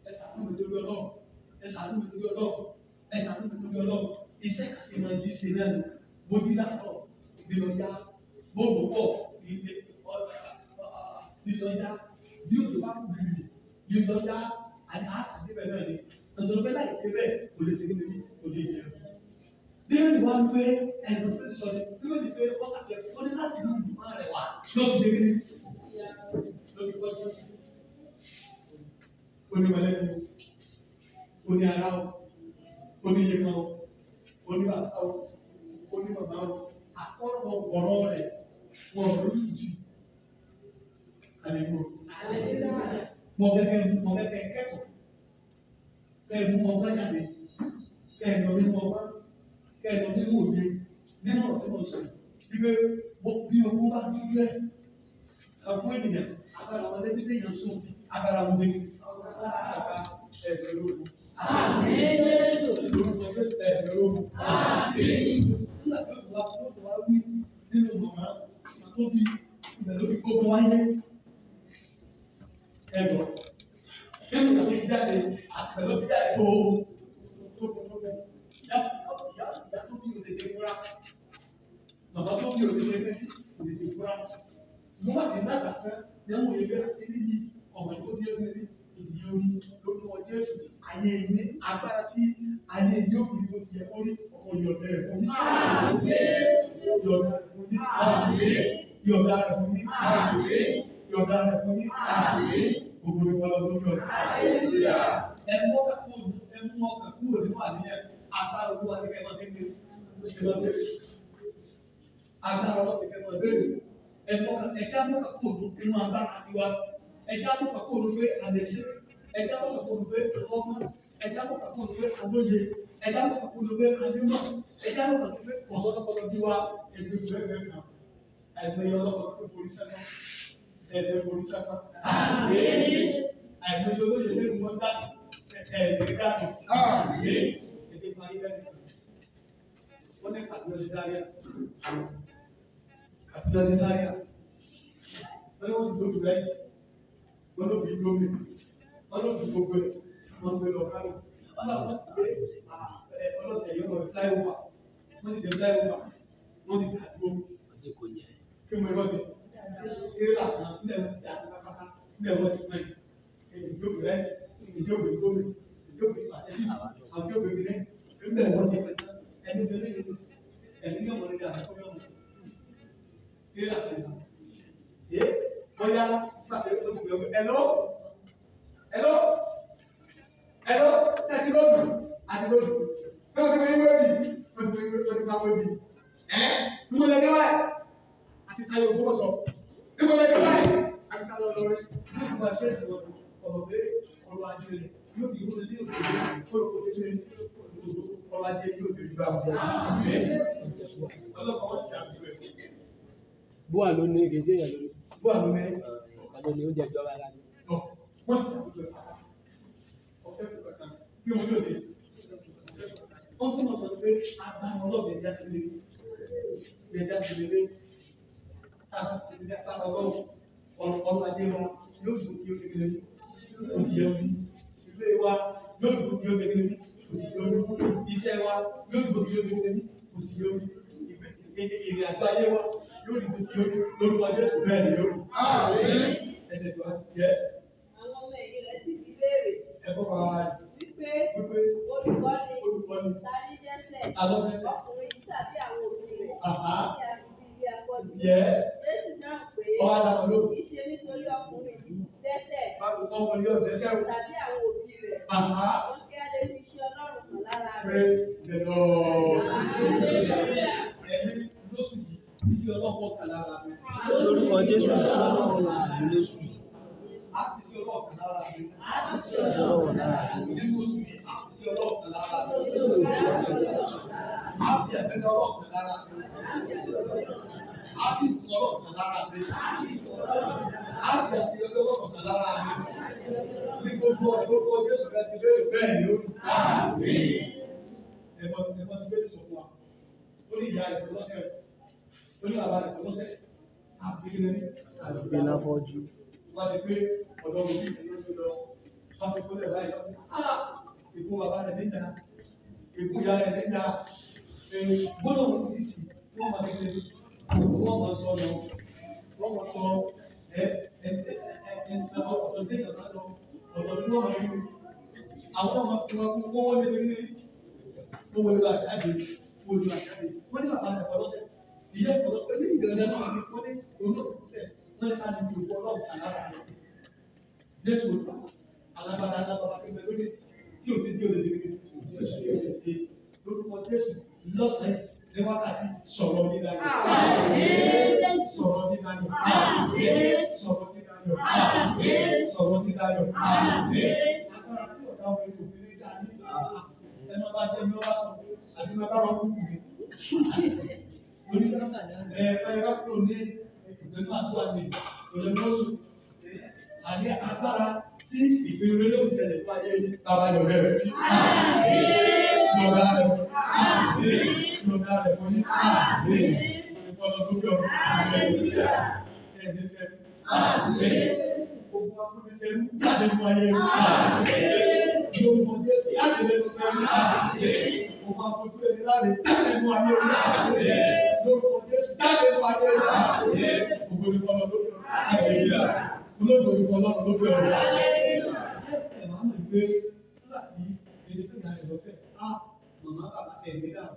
Ẹ ṣàánú mi torí Ọlọ́run. Ẹ ṣàánú mi torí Ọlọ́run. Ẹ ṣàánú mi torí Ọlọ́run. Iṣẹ́ kàtí máa jí ṣe náà ni. Mo jí láàárọ̀ lílọ yá bóòlù pọ̀ lílọ yá bí o tó bá kú gírì lílọ yá àṣà débẹ̀ náà ni tọ̀tọ̀ pé láì débẹ̀ kò lè ṣe kíni kò lè jẹun. Bíbélì wá ń gbé ẹ̀sùn tó ti sọ ni bíbélì pé ó ṣàfihàn ó ní láti inú ìmọ̀ rẹ̀ wá ló ti ṣe kíni ló ti kọjú. Ó ní mọ̀lẹ́bí o, ó ní ará o, ó ní iye kan o, ó ní bàbá o, ó ní màmá o àkọ́rọ̀ ọ̀rọ̀ rẹ̀ wọ́n lórí ìjì. Àlejò. Mọ kẹ́kẹ́ kẹ́kọ̀ọ́. Kẹ́ ẹ mú ọgbọ́n jáde. Kẹ́ ẹ lọ nínú ọgbọ́n. Kẹ́ ẹ lọ nínú òye. Nínú ọ̀rọ̀ tí mo sọ yìí. Wípé bí owó bá dúdú ẹ̀. Àwọn ènìyàn agbára wọn lébi téèyàn sùn agbára wọn dé. Ẹ̀ẹ́dẹ̀ lóru. Lórúkọ ẹ̀ẹ́dẹ̀ lóru. Nígbà tí ó ti wá ó ti wá wí nínú màmá tó bí ibẹ̀ ló fi gbogbo wáyé. Ẹ̀dọ̀ nínú ìgbà tó ti jáde àtìgbà ló ti jáde tó tó tó tó ìyá ìyá ìyá tó bí òtètè fúra. Màmá tó bí òtètè òtètè fúra. Mo má ti dàgbà fẹ́ ní àwọn òye bẹ́ẹ̀ ẹni yìí ọ̀mọ̀ ìkó tí ó ní ìdí orí lórúkọ Jésù ayé ní agbára tí ayé yóò fi bó ti yẹ kó rí ọmọ yọ̀ọ̀dẹ rẹ̀ fún yín. Yọ̀ọ̀dà rẹ̀ fún yín. Yọ̀ọ̀dà rẹ̀ fún yín. Yọ̀ọ̀dà rẹ̀ fún yín. Gbogbo ní wọlé lórí ọ̀dọ̀. Ẹ mú ọkà kúrò ẹ mú ọkà kúrò nínú àníyàn agbára olúwa ní kẹ́kọ̀ọ́ sí ní agbára ọlọ́run ní kẹ́kọ̀ọ́ béèrè. Ẹ mú ọkà ẹja mú ọkà kúrò nínú agbára tiwa. Ẹja mú ọkà kúrò pé àlèṣe. Ẹja mú ọkà kúrò pé ọmọ. Ẹja mú ọkà kúrò pé àlóye. Ẹja mú ọkà kúrò pé ànímọ̀. Ẹja mú ọkà kúrò pé ọ̀sọ́dọ́kọ́lọ́ bí wa ẹgbẹ́ ìgbẹ́ ẹgbẹ́ kan. Àìmọye ọlọ́pàá tó forí sẹ́kọ̀. Ẹgbẹ́ forí sẹ́kọ̀. Àìmọye olóyè lẹ́nu wọn dànù. Ẹ̀ẹ́dẹ̀ dànù. Ẹ̀ẹ́dẹ̀ parí lẹ́nu. Wọ́n ní Kàdúrà sí Zaria. Kàdúrà sí Zaria. Wọ́n ní wọ́n sì lóbi ráìsì. Wọ́n lóbi lómi. Wọ́n lóbi gbogbo ẹ̀. Wọ́n gbé lọ Kánò. Wọ́n náà wọ́n sì gbé ọlọ́sẹ̀ yìí wọ́n flyover. Wọ́n sì dé flyover. Wọ́n sì dàdúró. Kí mo lọ sí? Kérélà kan nílẹ̀ wọ́n ti dà ní pátápátá. Nílẹ̀ wọ́n ti pín. Ìjókòó ráìsì, ìjókòó gómi, ìjókòó ìpàdé, àwọn ìjókòó ìgbìlẹ̀. Nílẹ̀ wọ́n ti pín. Ẹni bẹ́ẹ̀ lè ẹni ní ọmọ nígbà àkọ́kọ́ yọmọ. Kérélà kan náà. Ẹ bóyá pàṣẹ ó ti gbé ẹ̀lọ́ ẹ̀lọ́ ẹ̀lọ́ sẹ́ẹ̀tì lóòdù àti lóòdù. Ṣé wọ́n ti gbé wéèbì? Wọ́n ti gbé wọ́n ti gbá wéèbì. Ẹ́ níbo lẹ dé wáyé? Àti Táyọ̀ Ògbómọ̀ṣọ́. Níbo lẹ dé wáyé? Àti Táyọ̀ Ọlọ́rin. Yóò máa ṣe èsì wọn ọ̀rọ̀ pé ọrọ̀ ajé rẹ̀ yóò di ìwé ilé òkèèrè olùkọ́ tó ṣe ọrọ̀ ajé yóò di rí bá wọn. Ọlọ́pàá wọ́n sì dàbí rẹ̀. Búà ló ní kì í ṣe èèyàn ló ní. Búà ló ní. Ọ̀kan ló ní oúnjẹ ìjọba ara ni. Wọ́n sì dàbí rẹ̀. Ọ̀sẹ̀ kò kankan bí wọ́n yóò dé. Wọ́n tún mọ̀ sọ pé agbára ọlọ́ọ̀dẹ̀ ẹja sí lé. Ẹja sí lé. Tá a bá sí lé agbára ọlọ́run ọrọ̀ ajé wa yóò dùn tí ó ṣe kékeré kò sì yẹ orí. Ilé wa yóò dùn tí ó ṣe kékeré kò sì yẹ orí. Iṣẹ́ wa yóò dùn tí ó ṣe kékeré kò sì yẹ orí. Ìrìn àjò ayé wa yóò dùn sí orí lórúkọ Jésù bẹ́ẹ̀ ni yóò rí. Ẹ tẹ̀síwájú. Yes. Àwọn ọmọ ẹ̀yìn Ọkùnrin yóò dẹ́ṣẹ̀ o. Tàbí àwọn òbí rẹ̀. Àhá. Wọ́n kí á lè fi iṣẹ́ Ọlọ́run hàn lára rẹ̀. Praise the Lord. Ẹ̀mí lóṣù yìí, iṣẹ́ ọlọ́pọ̀ kan lára mi. Lórúkọ Jésù, iṣẹ́ Ọlọ́run lára mi lóṣù yìí. A fi iṣẹ́ ọlọ́pọ̀ kan lára mi. Iṣẹ́ Ọlọ́run lára mi. Nínú oṣù yìí, a fi iṣẹ́ ọlọ́pọ̀ kan lára mi. A fi ẹ̀mí ọlọ́pọ̀ kan lára mi. A fi ìtàn ọlọ́pọ̀ kan lára mi. A fi àṣeyọrí ọlọ́pọ̀ kan lára mi. Ní gbogbo ọ̀rọ̀ lórúkọ Jésù rẹ ti béèrè bẹ́ẹ̀ ni ó rí. Ẹ̀mọ́ ti béèrè sọ fún wa. Ó ní ìyá rẹ̀ kò lọ́sẹ̀ rẹ̀. Ó ní bàbá rẹ̀ kò lọ́sẹ̀. Àti kí ni ní? Àgbẹ̀ láfọ́jú. Wá ti pé ọ̀dọ́ òbí mi ló ń lọ. Wá ti kó lẹ̀ báyìí. Ìkún bàbá rẹ̀ níjà. Ìkún ìyá rẹ̀ níjà. Gbọ́dọ̀ wọ́n ti sì wọ́n máa kékeré. Wọ́n máa sọ lọ. Wọ́n máa sọ ẹ ẹ ẹ ọ̀dọ́ dé ìjọba lọ. Ọ̀dọ́ tí wọ́n máa ń àwọn ọmọ tí wọ́n kó wọ́n lé ní wọ́n wọlé bá jáde wọ́n wọlé bá jáde wọ́n ní bàbá rẹ̀ kọ́lọ́sẹ̀ ìyá ìkọlọ́ pẹ̀lú ìgbẹ̀rẹ̀ náà ní wọ́n ní olóòkúsẹ̀ wọ́n ní káàdì ní òkú ọlọ́run alára rẹ̀ Jésù alábàdà alábàdà pé pẹ̀lú ní tí ò sí tí ò lè ṣe tí ò sí tí ò lè ṣe lórúkọ Jésù lọ́sẹ̀ ní wákàtí sọ̀rọ̀ nígbà yẹn sọ̀rọ̀ nígbà yẹn sọ̀rọ̀ nígbà yẹn sọ̀rọ̀ nígbà yẹn agbára tí ọ̀gá wọn yóò fi ní dání ẹnu bá jẹ́ ní ọba sọ àbí máa bá wọn kú mi. Orí ẹ ẹ bá kúrò ní ìpinnu àdúrà ní ìpinnu lóṣù. Àní agbára tí ìpinnu ló ń ṣẹlẹ̀ fún ayé ní bàbá yọ̀ọ̀dẹ rẹ̀. Yọ̀ọ̀dá rẹ̀ yọ̀ọ̀dá rẹ̀ fún yín. Ìfọ̀nà tó kẹ́ ọ̀ ẹ̀ ní sẹ́yìn. Ogun akúnisẹ́rú jáde fún ayé mi. Lórúkọ Jésù jáde lẹ́nu sẹ́yìn. Ogun afojú ẹni láre jáde fún ayé mi. Lórúkọ Jésù jáde fún ayé mi. Ògo ni fọlọ́ lókè ọ̀run. Ológo ni fọlọ́ lókè ọ̀run. Ẹ máa mọ̀ pé nígbà tí èdè tó yàrá ìlọsẹ̀, á màmá bàbá ẹ̀ ní dàrú.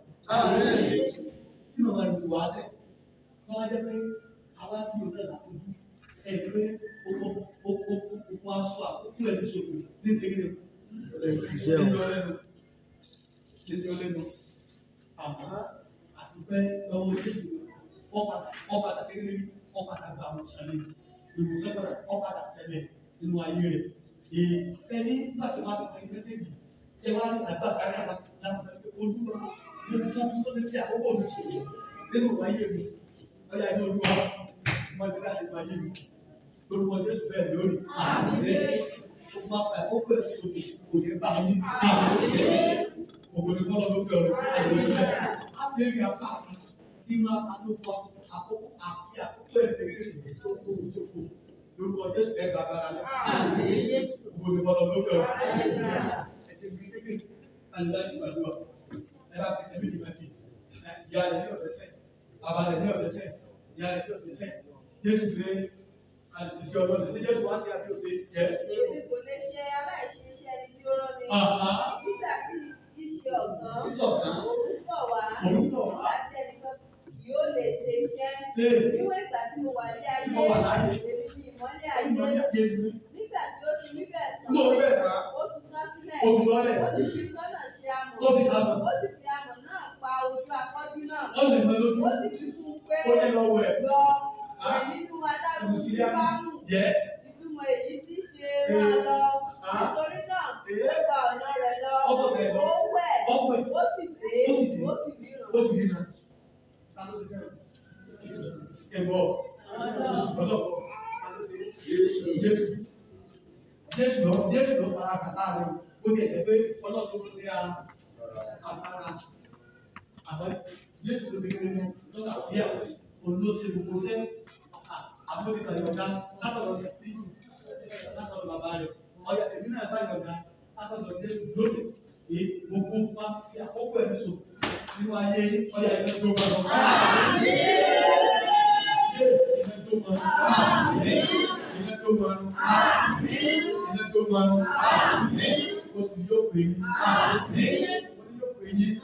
Tí màmá rẹ̀ ti wá sẹ̀, wọ́n á jẹ́ pé àwa bí òun náà láfojú. Ẹ̀ pé okun aṣọ àkókò ẹ̀ ní ṣòfò ní ìṣègùn Ṣiṣẹ́ o. níjọ́ lẹ́nu àmọ́ àdúpẹ́ lọ́wọ́ Jésù wọ́n padà sí rírí wọ́n padà gba àwọn ìṣẹ̀lẹ̀ ìwòsàn padà wọ́n padà ṣẹlẹ̀ nínú ayé rẹ̀. Sẹ́ni nígbà tí wọ́n á ti parí mẹ́sẹ̀gì ṣé wàá ní àgbà kárí àlá láti sọ pé olúwa mo ti fún tó ti fi àkókò mi ṣòwò nínú ayé mi ọ̀yà ní olúwa wọ́n ti láti gba ayé mi lórúkọ Jésù bẹ́ẹ̀ lórí. Ó máa pa àkókò ẹ̀ ṣòwò kò ní bá yín. Ògo ni fọ́lọ́ lókè ọ̀run. Á bèèrè apá kan tí máa ta ló kọ àkókò àti àkókò ẹ̀sẹ̀ kékeré tó kó tó kó. Lórúkọ Jésù ẹ̀ gbàgbára lọ. Ògo ni fọ́lọ́ lókè ọ̀run. Ẹ̀sẹ̀ mi kékeré alùpàdé gbàdúrà. Ẹ bá fi méjì bá sí. Ìyá rẹ̀ ní ọ̀dẹ́sẹ̀. Bàbá rẹ̀ ní ọ̀dẹ́sẹ̀. Ìyá rẹ̀ ní ọ̀dẹ́sẹ̀. Jésù lé àṣìṣe ọlọ́run. Ṣé Jésù wá sí àbí òṣè? Yẹ́sì. Èmi kò lè ṣe aláìṣe iṣẹ́ ẹni tí ó rán mi. Nígbà tí ìṣe ọ̀sán, Ìṣọ̀sán. òun bọ̀ wá. Òun bọ̀ wá. Nígbà tí ẹnìkan kì yóò lè ṣe iṣẹ́. Ee. Níwọ̀n ìgbà tí mo wà ní ayé, Tí mo wà láyé. èmi ni ìmọ́lẹ̀ ayé. Ìmọ́lẹ̀ ayé ni. Nígbà tí ó ti wí bẹ́ẹ̀ tán, Nígbà ó wí bẹ́ẹ̀ tán, ó tutọ́ sílẹ̀. Ó tutọ́ lẹ̀. Ó sì fi itọ́ náà ṣe amọ̀. Ó fi ṣamọ̀. Ó sì fi amọ̀ náà pa ojú afọ́jú náà. Ó lè mọ lójú. Ó sì fi fún un pé Ó ní lọ wẹ̀. lọ wẹ̀ nínú adágún Ìbùsílẹ̀. Sílóámù. Yes. Ìtumọ̀ èyí tí ṣe máa lọ. Nítorí náà, ó gba ọ̀nà rẹ̀ lọ. Ó bọ̀ bẹ́ẹ̀ lọ. Ó wẹ̀. Ó wẹ̀. Ó sì dé. Ó sì dé. Ó sì ríran. Ó sì ríran. Ta ló ti sẹ́yìn? Ẹ̀gbọ́. Ọlọ́pọ̀. Jésù. Jésù lọ Jésù lọ fara kàtà rẹ̀. Ó ní ẹ̀jẹ̀ pé Ọlọ́run ló ní agbára. Àmọ́ Jésù ló ti kéré ní lọ́nà àbí àwọn olóṣèlú gbogbo sẹ́. Àbójútó yọ̀ǹda látọ̀dọ̀ Jésù látọ̀dọ̀ bàbá rẹ̀. Ọ̀yà èmi náà bá yọ̀ǹda látọ̀dọ̀ Jésù lónìí. Èyí gbogbo wa fi àkókò ẹ̀mí sùn nínú ayé ọ̀yà ìlú tó bá lọ. Iná tó mọ iná tó mọ iná tó mọ oṣù yóò pè yín yóò pè yín